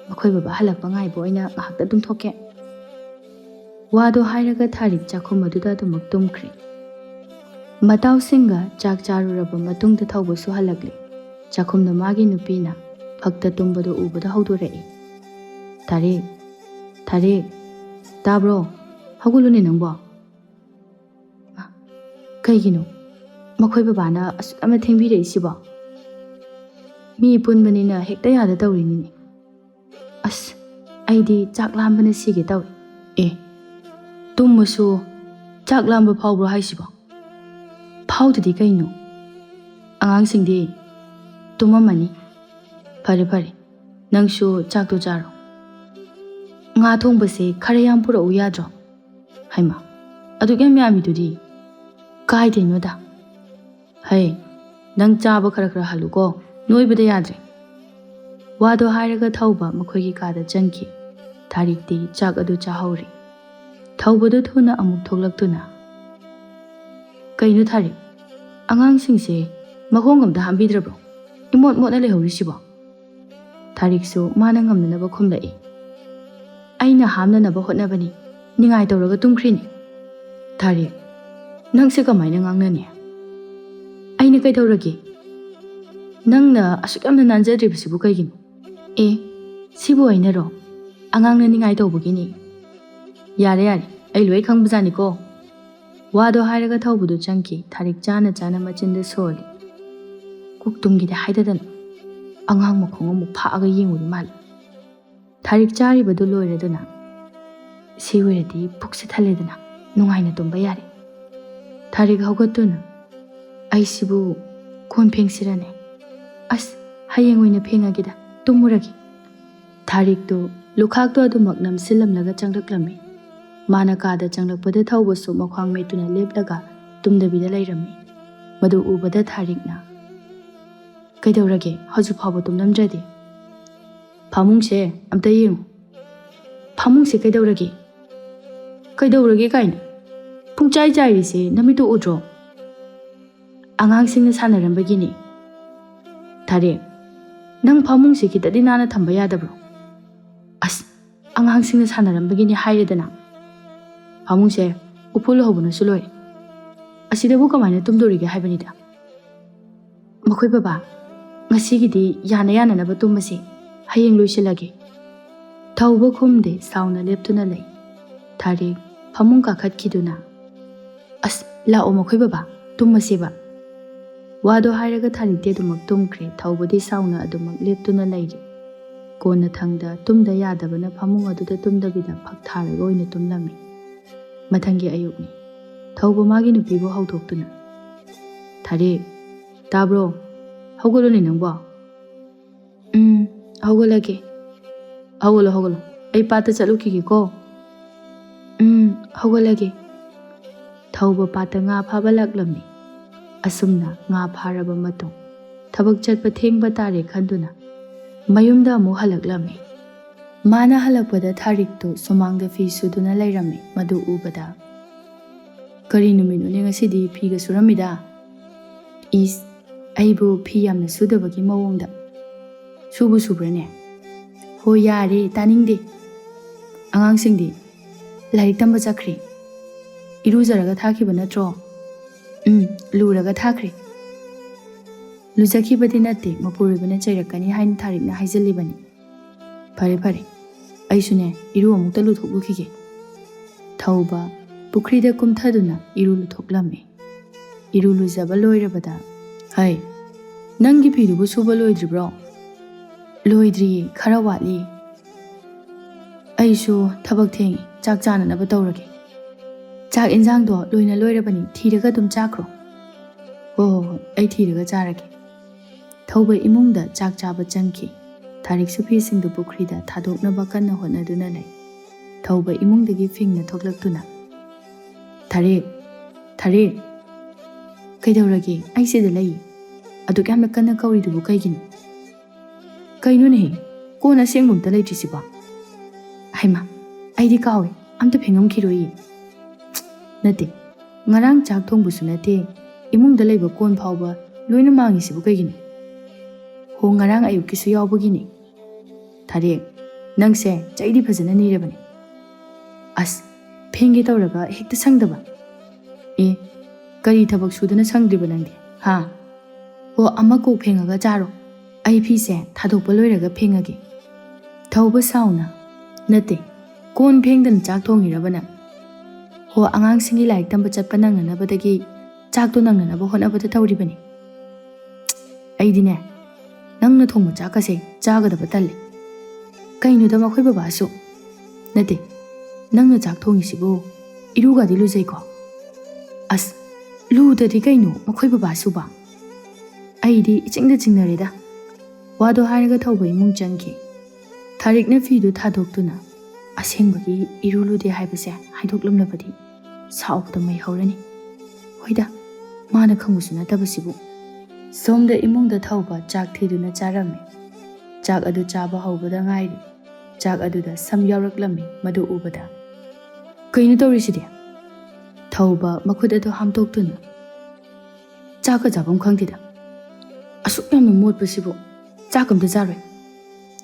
ꯃꯈꯣꯏ ꯕꯕꯥ ꯍꯜꯂꯛꯄ ꯉꯥꯏꯕ ꯑꯣꯏꯅ ꯉꯥꯏꯍꯥꯛꯇ ꯇꯨꯝꯊꯣꯛꯀꯦ꯫" ꯋꯥꯗꯣ ꯍꯥꯏꯔꯒ ꯊꯥꯔꯤꯛ ꯆꯥꯛꯈꯨꯝ ꯑꯗꯨꯗ ꯑꯗꯨꯃꯛ ꯇꯨꯝꯈ꯭ꯔꯦ꯫ ꯃꯇꯥꯎꯁꯤꯡꯒ ꯆꯥꯛ ꯆꯥꯔꯨꯔꯕ ꯃꯇꯨꯡꯗ ꯊꯧꯕꯁꯨ ꯍꯜꯂꯛꯂꯦ꯫ ꯆꯥꯛꯈꯨꯝꯗ ꯃꯥꯒꯤ ꯅꯨꯄꯤꯅ ꯐꯛꯇ ꯇꯨꯝꯕꯗꯨ ꯎꯕꯗ ꯍꯧꯗꯣꯔꯛꯏ꯫ "ꯊꯥꯔꯤꯛ, ꯊꯥꯔꯤꯛ, ꯇꯥꯕ꯭ꯔꯣ? ꯍꯧꯒꯠꯂꯨꯅꯦ ꯅꯪꯕꯣ!" "ꯃꯥ, ꯀꯩꯒꯤꯅꯣ? ꯃꯈꯣꯏ ꯕꯕꯥꯅ ꯑꯁꯨꯛ ꯌꯥꯝꯅ ꯊꯦꯡꯕꯤꯔꯛꯏꯁꯤꯕꯣ? ꯃꯤ ꯄꯨꯟꯕꯅꯤꯅ ꯍꯦꯛꯇ ꯌꯥꯗ ꯇꯧꯔꯤꯅꯤꯅꯦ꯫ ꯑꯁ, ꯑꯩꯗꯤ ꯆꯥꯛ ꯂꯥꯝꯕꯅ ꯁꯤꯒꯦ ꯇꯧꯏ꯫ ꯑꯦ, ꯇꯨꯝꯃꯁꯨ ꯆꯥꯛ ꯂꯥꯝꯕ ꯐꯥꯎꯕ꯭ꯔꯣ ꯍꯥꯏꯁꯤꯕꯣ? ꯐꯥꯎꯗꯗꯤ ꯀꯩꯅꯣ? ꯑꯉꯥꯡꯁꯤꯡꯗꯤ ꯇꯨꯝꯃꯝꯃꯅꯤ꯫ ꯐꯔꯦ, ꯐꯔꯦ, ꯅꯪꯁꯨ ꯆꯥꯛꯇꯣ ꯆꯥꯔꯣ꯫ ꯉꯥ ꯊꯣꯡꯕꯁꯦ ꯈꯔ ꯌꯥꯝ ꯄꯨꯔꯛꯎ ꯌꯥꯗ꯭ꯔꯣ?" "ꯍꯩꯃꯥ, ꯑꯗꯨꯛ ꯌꯥꯝ ꯌꯥꯝꯃꯤꯗꯨꯗꯤ ꯀꯥꯏꯗꯩꯅꯣꯗ?" "ꯍꯩ, ꯅꯪ ꯆꯥꯕ ꯈꯔ ꯈꯔ ꯍꯜꯂꯨꯀꯣ, ꯅꯣꯏꯕꯗ ꯌꯥꯗ꯭ꯔꯦ꯫" ꯋꯥꯗꯣ ꯍꯥꯏꯔꯒ ꯊꯧꯕ ꯃꯈꯣꯏꯒꯤ ꯀꯥꯗ ꯆꯪꯈꯤ꯫ ꯊꯥꯔꯤꯛꯇꯤ ꯆꯥꯛ ꯑꯗꯨ ꯆꯥꯍꯧꯔꯤ꯫ ꯊꯧꯕꯗꯨ ꯊꯨꯅ ꯑꯃꯨꯛ ꯊꯣꯛꯂꯛꯇꯨꯅ, "ꯀꯩꯅꯣ ꯊꯥꯔꯤꯛ, ꯑꯉꯥꯡꯁꯤꯡꯁꯦ ꯃꯈꯣꯡ ꯑꯝꯇ ꯍꯥꯝꯕꯤꯗ꯭ꯔꯕ꯭ꯔꯣ? ꯏꯃꯣꯠ ꯃꯣꯠꯅ ꯂꯩꯍꯧꯔꯤꯁꯤꯕꯣ?" ꯊꯥꯔꯤꯛꯁꯨ ꯃꯥꯅ ꯉꯝꯅꯅꯕ ꯈꯨꯝꯂꯛꯏ꯫ "ꯑꯩꯅ ꯍꯥꯝꯅꯅꯕ ꯍꯣꯠꯅꯕꯅꯤ, ꯅꯤꯡꯉꯥꯏ ꯇꯧꯔꯒ ꯇꯨꯝꯈ꯭ꯔꯤꯅꯤ꯫" "ꯊꯥꯔꯤꯛ, ꯅꯪꯁꯦ ꯀꯃꯥꯏꯅ ꯉꯥꯡꯅꯅꯤ? ꯑꯩꯅ ꯀꯩꯗꯧꯔꯒꯦ? ꯅꯪꯅ ꯑꯁꯨꯛ ꯌꯥꯝꯅ ꯅꯥꯟꯖꯗ꯭ꯔꯤꯕꯁꯤꯕꯨ ꯀꯩꯒꯤꯅꯣ?" "ꯑꯦ, ꯁꯤꯕꯨ ꯑꯩꯅꯔꯣ? ꯑꯉꯥꯡꯅ ꯅꯤꯡꯉꯥꯏ ꯇꯧꯕꯒꯤꯅꯤ꯫" "ꯌꯥꯔꯦ, ꯌꯥꯔꯦ, ꯑꯩ ꯂꯣꯏ ꯈꯪꯕꯖꯥꯠꯅꯤꯀꯣ꯫" ꯋꯥꯗꯣ ꯍꯥꯏꯔꯒ ꯊꯧꯕꯗꯨ ꯆꯪꯈꯤ꯫ ꯊꯥꯔꯤꯛ ꯆꯥꯅ ꯆꯥꯅ ꯃꯆꯤꯟꯗ ꯁꯣꯜꯂꯤ꯫ ꯀꯣꯛ ꯇꯨꯝꯒꯦꯗꯤ ꯍꯥꯏꯗꯗꯅ ꯑꯉꯥꯡ ꯃꯈꯣꯡ ꯑꯃꯨꯛ ꯐꯥꯛꯑꯒ ꯌꯦꯡꯉꯨꯔꯤ ꯃꯥꯜꯂꯤ꯫ ꯊꯥꯔꯤꯛ ꯆꯥꯔꯤꯕꯗꯨ ꯂꯣꯏꯔꯗꯨꯅ, "ꯁꯤ ꯑꯣꯏꯔꯗꯤ ꯄꯨꯛꯁꯦ ꯊꯜꯂꯦꯗꯅ, ꯅꯨꯡꯉꯥꯏꯅ ꯇꯨꯝꯕ ꯌꯥꯔꯦ꯫" ꯊꯥꯔꯤꯛ ꯍꯧꯒꯠꯇꯨꯅ, "ꯑꯩꯁꯤꯕꯨ ꯀꯣꯟ ꯐꯦꯡꯁꯤꯔꯅꯦ? ꯑꯁ, ꯍꯌꯦꯡ ꯑꯣꯏꯅ ꯐꯦꯡꯉꯒꯦꯗ, ꯇꯨꯝꯃꯨꯔꯒꯦ꯫" ꯊꯥꯔꯤꯛꯇꯨ ꯂꯨꯈꯥꯛꯇꯣ ꯑꯗꯨꯃꯛ ꯅꯝꯁꯤꯜꯂꯝꯂꯒ ꯆꯪꯂꯛꯂꯝꯃꯤ꯫ ꯃꯥꯅ ꯀꯥꯗ ꯆꯪꯂꯛꯄꯗ ꯊꯧꯕꯁꯨ ꯃꯈ꯭ꯋꯥꯡ ꯃꯦꯠꯇꯨꯅ ꯂꯦꯞꯂꯒ ꯇꯨꯝꯗꯕꯤꯗ ꯂꯩꯔꯝꯃꯤ꯫ ꯃꯗꯨ ꯎꯕꯗ ꯊꯥꯔꯤꯛꯅ, "ꯀꯩꯗꯧꯔꯒꯦ, ꯍꯧꯖꯤꯛ ꯐꯥꯎꯕ ꯇꯨꯝꯂꯝꯗ꯭ꯔꯗꯤ?" "ꯐꯃꯨꯡꯁꯦ ꯑꯝꯇ ꯌꯦꯡꯉꯨ꯫" "ꯐꯃꯨꯡꯁꯦ ꯀꯩꯗꯧꯔꯒꯦ? ꯀꯩꯗꯧꯔꯒꯦ ꯀꯥꯏꯅ? ꯄꯨꯡꯆꯥꯏ ꯆꯥꯏꯔꯤꯁꯦ ꯅꯃꯤꯠꯇꯨ ꯎꯗ꯭ꯔꯣ? ꯑꯉꯥꯡꯁꯤꯡꯅ ꯁꯥꯟꯅꯔꯝꯕꯒꯤꯅꯤ꯫" "ꯊꯥꯔꯤꯛ, ꯅꯪ ꯐꯃꯨꯡꯁꯦ ꯈꯤꯇꯗꯤ ꯅꯥꯟꯅ ꯊꯝꯕ ꯌꯥꯗꯕ꯭ꯔꯣ?" "ꯑꯁ, ꯑꯉꯥꯡꯁꯤꯡꯅ ꯁꯥꯟꯅꯔꯝꯕꯒꯤꯅꯤ ꯍꯥꯏꯔꯦꯗꯅ꯫" "ꯐꯃꯨꯡꯁꯦ ꯎꯐꯨꯜ ꯍꯧꯕꯅꯁꯨ ꯂꯣꯏꯔꯦ꯫ ꯑꯁꯤꯗꯕꯨ ꯀꯃꯥꯏꯅ ꯇꯨꯝꯗꯣꯔꯤꯒꯦ ꯍꯥꯏꯕꯅꯤꯗ꯫ ꯃꯈꯣꯏ ꯕꯕꯥ, ꯉꯁꯤꯒꯤꯗꯤ ꯌꯥꯅ ꯌꯥꯅꯅꯕ ꯇꯨꯝꯃꯁꯤ꯫ ꯍꯌꯦꯡ ꯂꯣꯏꯁꯤꯜꯂꯒꯦ꯫" ꯊꯧꯕ ꯈꯨꯝꯗꯦ, ꯁꯥꯎꯅ ꯂꯦꯞꯇꯨꯅ ꯂꯩ꯫ ꯊꯥꯔꯤꯛ ꯐꯃꯨꯡ ꯀꯥꯈꯠꯈꯤꯗꯨꯅ, "ꯑꯁ, ꯂꯥꯛꯑꯣ ꯃꯈꯣꯏ ꯕꯕꯥ, ꯇꯨꯝꯃꯁꯦꯕ꯫" ꯋꯥꯗꯣ ꯍꯥꯏꯔꯒ ꯊꯥꯔꯤꯛꯇꯤ ꯑꯗꯨꯃꯛ ꯇꯨꯝꯈ꯭ꯔꯦ꯫ ꯊꯧꯕꯗꯤ ꯁꯥꯎꯅ ꯑꯗꯨꯃꯛ ꯂꯦꯞꯇꯨꯅ ꯂꯩꯔꯦ꯫ ꯀꯣꯟꯅꯊꯪꯗ ꯇꯨꯝꯗ ꯌꯥꯗꯕꯅ ꯐꯃꯨꯡ ꯑꯗꯨꯗ ꯇꯨꯝꯗꯕꯤꯗ ꯐꯛ ꯊꯥꯔꯒ ꯑꯣꯏꯅ ꯇꯨꯝꯂꯝꯃꯤ꯫ ꯃꯊꯪꯒꯤ ꯑꯌꯨꯛꯅꯤ꯫ ꯊꯧꯕ ꯃꯥꯒꯤ ꯅꯨꯄꯤꯕꯨ ꯍꯧꯗꯣꯛꯇꯨꯅ, "ꯊꯥꯔꯤꯛ, ꯇꯥꯕ꯭ꯔꯣ? ꯍꯧꯒꯠꯂꯨꯅꯦ ꯅꯪꯕꯣ꯫" "ꯎꯝ, ꯍꯧꯒꯠꯂꯒꯦ꯫" "ꯍꯧꯒꯠꯂꯣ, ꯍꯧꯒꯠꯂꯣ꯫ ꯑꯩ ꯄꯥꯠꯇ ꯆꯠꯂꯨꯈꯤꯒꯦꯀꯣ꯫" "ꯎꯝ, ꯍꯧꯒꯠꯂꯒꯦ꯫" ꯊꯧꯕ ꯄꯥꯠꯇ ꯉꯥ ꯐꯥꯕ ꯂꯥꯛꯂꯝꯃꯤ꯫ ꯑꯁꯨꯝꯅ ꯉꯥ ꯐꯥꯔꯕ ꯃꯇꯨꯡ, ꯊꯕꯛ ꯆꯠꯄ ꯊꯦꯡꯕ ꯇꯥꯔꯦ ꯈꯟꯗꯨꯅ ꯃꯌꯨꯝꯗ ꯑꯃꯨꯛ ꯍꯜꯂꯛꯂꯝꯃꯤ꯫ ꯃꯥꯅ ꯍꯜꯂꯛꯄꯗ ꯊꯥꯔꯤꯛꯇꯨ ꯁꯨꯃꯥꯡꯗ ꯐꯤ ꯁꯨꯗꯨꯅ ꯂꯩꯔꯝꯃꯤ꯫ ꯃꯗꯨ ꯎꯕꯗ, "ꯀꯔꯤ ꯅꯨꯃꯤꯠꯅꯣꯅꯦ ꯉꯁꯤꯗꯤ ꯐꯤꯒ ꯁꯨꯔꯝꯃꯤꯗ?" "ꯏꯁ, ꯑꯩꯕꯨ ꯐꯤ ꯌꯥꯝꯅ ꯁꯨꯗꯕꯒꯤ ꯃꯑꯣꯡꯗ꯫ ꯁꯨꯕꯨ ꯁꯨꯕ꯭ꯔꯅꯦ?" "ꯍꯣ, ꯌꯥꯔꯦ, ꯇꯥꯅꯤꯡꯗꯦ꯫ ꯑꯉꯥꯡꯁꯤꯡꯗꯤ?" "ꯂꯥꯏꯔꯤꯛ ꯇꯝꯕ ꯆꯠꯈ꯭ꯔꯦ꯫" "ꯏꯔꯨꯖꯔꯒ ꯊꯥꯈꯤꯕ ꯅꯠꯇ꯭ꯔꯣ?" "ꯎꯝ, ꯂꯨꯔꯒ ꯊꯥꯈ꯭ꯔꯦ꯫" "ꯂꯨꯖꯈꯤꯕꯗꯤ ꯅꯠꯇꯦ, ꯃꯄꯨꯔꯣꯏꯕꯅ ꯆꯩꯔꯛꯀꯅꯤ ꯍꯥꯏꯅ ꯊꯥꯔꯤꯛꯅ ꯍꯥꯏꯖꯜꯂꯤꯕꯅꯤ꯫" "ꯐꯔꯦ, ꯐꯔꯦ, ꯑꯩꯁꯨꯅꯦ ꯏꯔꯨ ꯑꯃꯨꯛꯇ ꯂꯨꯊꯣꯛꯂꯨꯈꯤꯒꯦ꯫" ꯊꯧꯕ ꯄꯨꯈ꯭ꯔꯤꯗ ꯀꯨꯝꯊꯗꯨꯅ ꯏꯔꯨ ꯂꯨꯊꯣꯛꯂꯝꯃꯤ꯫ ꯏꯔꯨ ꯂꯨꯖꯕ ꯂꯣꯏꯔꯕꯗ, "ꯍꯩ, ꯅꯪꯒꯤ ꯐꯤꯗꯨꯕꯨ ꯁꯨꯕ ꯂꯣꯏꯗ꯭ꯔꯤꯕ꯭ꯔꯣ?" "ꯂꯣꯏꯗ꯭ꯔꯤꯌꯦ, ꯈꯔ ꯋꯥꯠꯂꯤ꯫" "ꯑꯩꯁꯨ ꯊꯕꯛ ꯊꯦꯡꯉꯤ, ꯆꯥꯛ ꯆꯥꯅꯅꯕ ꯇꯧꯔꯒꯦ꯫ ꯆꯥꯛ ꯏꯟꯖꯥꯡꯗꯣ ꯂꯣꯏꯅ ꯂꯣꯏꯔꯕꯅꯤ, ꯊꯤꯔꯒ ꯑꯗꯨꯝ ꯆꯥꯈ꯭ꯔꯣ꯫" "ꯍꯣ, ꯍꯣ, ꯍꯣ, ꯑꯩ ꯊꯤꯔꯒ ꯆꯥꯔꯒꯦ꯫" ꯊꯧꯕ ꯏꯃꯨꯡꯗ ꯆꯥꯛ ꯆꯥꯕ ꯆꯪꯈꯤ꯫ ꯊꯥꯔꯤꯛꯁꯨ ꯐꯤꯁꯤꯡꯗꯨ ꯄꯨꯈ꯭ꯔꯤꯗ ꯊꯥꯗꯣꯛꯅꯕ ꯀꯟꯅ ꯍꯣꯠꯅꯗꯨꯅ ꯂꯩ꯫ ꯊꯧꯕ ꯏꯃꯨꯡꯗꯒꯤ ꯐꯤꯡꯅ ꯊꯣꯛꯂꯛꯇꯨꯅ, "ꯊꯥꯔꯤꯛ, ꯊꯥꯔꯤꯛ!" "ꯀꯩꯗꯧꯔꯒꯦ? ꯑꯩ ꯁꯤꯗ ꯂꯩ꯫ ꯑꯗꯨꯛ ꯌꯥꯝꯅ ꯀꯟꯅ ꯀꯧꯔꯤꯗꯨꯕꯨ ꯀꯩꯒꯤꯅꯣ?" "ꯀꯩꯅꯣꯅꯦꯍꯦ? ꯀꯣꯟ ꯑꯁꯦꯡꯕ ꯑꯝꯇ ꯂꯩꯇ꯭ꯔꯤꯁꯤꯕꯣ? ꯍꯩꯃꯥ, ꯑꯩꯗꯤ ꯀꯥꯎꯏ, ꯑꯝꯇ ꯐꯦꯡꯉꯝꯈꯤꯔꯣꯏꯌꯦ꯫ ꯅꯠꯇꯦ, ꯉꯔꯥꯡ ꯆꯥꯛ ꯊꯣꯡꯕꯁꯨ ꯅꯠꯇꯦ, ꯏꯃꯨꯡꯗ ꯂꯩꯕ ꯀꯣꯟ ꯐꯥꯎꯕ ꯂꯣꯏꯅ ꯃꯥꯡꯉꯤꯁꯤꯕꯨ ꯀꯩꯒꯤꯅꯣ? ꯍꯣ, ꯉꯔꯥꯡ ꯑꯌꯨꯛꯀꯤꯁꯨ ꯌꯥꯎꯕꯒꯤꯅꯤ꯫" "ꯊꯥꯔꯤꯛ, ꯅꯪꯁꯦ ꯆꯩꯗꯤ ꯐꯖꯅ ꯅꯤꯔꯕꯅꯤ꯫" "ꯑꯁ, ꯐꯦꯡꯒꯦ ꯇꯧꯔꯒ ꯍꯦꯛꯇ ꯁꯪꯗꯕ꯫ ꯑꯦ, ꯀꯔꯤ ꯊꯕꯛ ꯁꯨꯗꯅ ꯁꯪꯗ꯭ꯔꯤꯕ ꯅꯪꯗꯤ? ꯍꯥ? ꯑꯣ, ꯑꯃ ꯀꯣꯛ ꯐꯦꯡꯉꯒ ꯆꯥꯔꯣ꯫ ꯑꯩ ꯐꯤꯁꯦ ꯊꯥꯗꯣꯛꯄ ꯂꯣꯏꯔꯒ ꯐꯦꯡꯉꯒꯦ꯫ ꯊꯧꯕ ꯁꯥꯎꯅ, "ꯅꯠꯇꯦ, ꯀꯣꯟ ꯐꯦꯡꯗꯅ ꯆꯥꯛ ꯊꯣꯡꯉꯤꯔꯕ ꯅꯪ? ꯍꯣ, ꯑꯉꯥꯡꯁꯤꯡꯒꯤ ꯂꯥꯏꯔꯤꯛ ꯇꯝꯕ ꯆꯠꯄ ꯅꯪꯅꯅꯕꯗꯒꯤ ꯆꯥꯛꯇꯣ ꯅꯪꯅꯅꯕ ꯍꯣꯠꯅꯕꯗ ꯇꯧꯔꯤꯕꯅꯤ꯫ ꯑꯩꯗꯤꯅꯦ, ꯅꯪꯅ ꯊꯣꯡꯕ ꯆꯥꯛꯀꯁꯦ ꯆꯥꯒꯗꯕ ꯇꯜꯂꯦ꯫ ꯀꯩꯅꯣꯗ ꯃꯈꯣꯏ ꯕꯕꯥꯁꯨ, ꯅꯠꯇꯦ, ꯅꯪꯅ ꯆꯥꯛ ꯊꯣꯡꯉꯤꯁꯤꯕꯨ ꯏꯔꯨꯒꯗꯤ ꯂꯨꯖꯩꯀꯣ?" "ꯑꯁ, ꯂꯨꯗꯗꯤ ꯀꯩꯅꯣ ꯃꯈꯣꯏ ꯕꯕꯥꯁꯨꯕ?" ꯑꯩꯗꯤ ꯏꯆꯤꯡꯗ ꯆꯤꯡꯅꯔꯦꯗ꯫ ꯋꯥꯗꯣ ꯍꯥꯏꯔꯒ ꯊꯧꯕ ꯏꯃꯨꯡ ꯆꯪꯈꯤ꯫ ꯊꯥꯔꯤꯛꯅ ꯐꯤꯗꯨ ꯊꯥꯗꯣꯛꯇꯨꯅ, "ꯑꯁꯦꯡꯕꯒꯤ ꯏꯔꯨ ꯂꯨꯗꯦ ꯍꯥꯏꯕꯁꯦ ꯍꯥꯏꯗꯣꯛꯂꯝꯂꯕꯗꯤ ꯁꯥꯎꯕꯗ ꯃꯩ ꯍꯧꯔꯅꯤ꯫ ꯍꯣꯏꯗ, ꯃꯥꯅ ꯈꯪꯕꯁꯨ ꯅꯠꯇꯕꯁꯤꯕꯨ꯫" ꯁꯣꯝꯗ ꯏꯃꯨꯡꯗ ꯊꯧꯕ ꯆꯥꯛ ꯊꯤꯗꯨꯅ ꯆꯥꯔꯝꯃꯤ꯫ ꯆꯥꯛ ꯑꯗꯨ ꯆꯥꯕ ꯍꯧꯕꯗ ꯉꯥꯏꯔꯤ꯫ ꯆꯥꯛ ꯑꯗꯨꯗ ꯁꯝ ꯌꯥꯎꯔꯛꯂꯝꯃꯤ꯫ ꯃꯗꯨ ꯎꯕꯗ, "ꯀꯩꯅꯣ ꯇꯧꯔꯤꯁꯤꯗꯤ?" ꯊꯧꯕ ꯃꯈꯨꯠ ꯑꯗꯨ ꯍꯥꯝꯗꯣꯛꯇꯨꯅ, "ꯆꯥꯛꯀ ꯆꯥꯐꯝ ꯈꯪꯗꯦꯗ꯫ ꯑꯁꯨꯛ ꯌꯥꯝꯅ ꯃꯣꯠꯄꯁꯤꯕꯨ ꯆꯥꯛ ꯑꯝꯇ ꯆꯥꯔꯣꯏ꯫"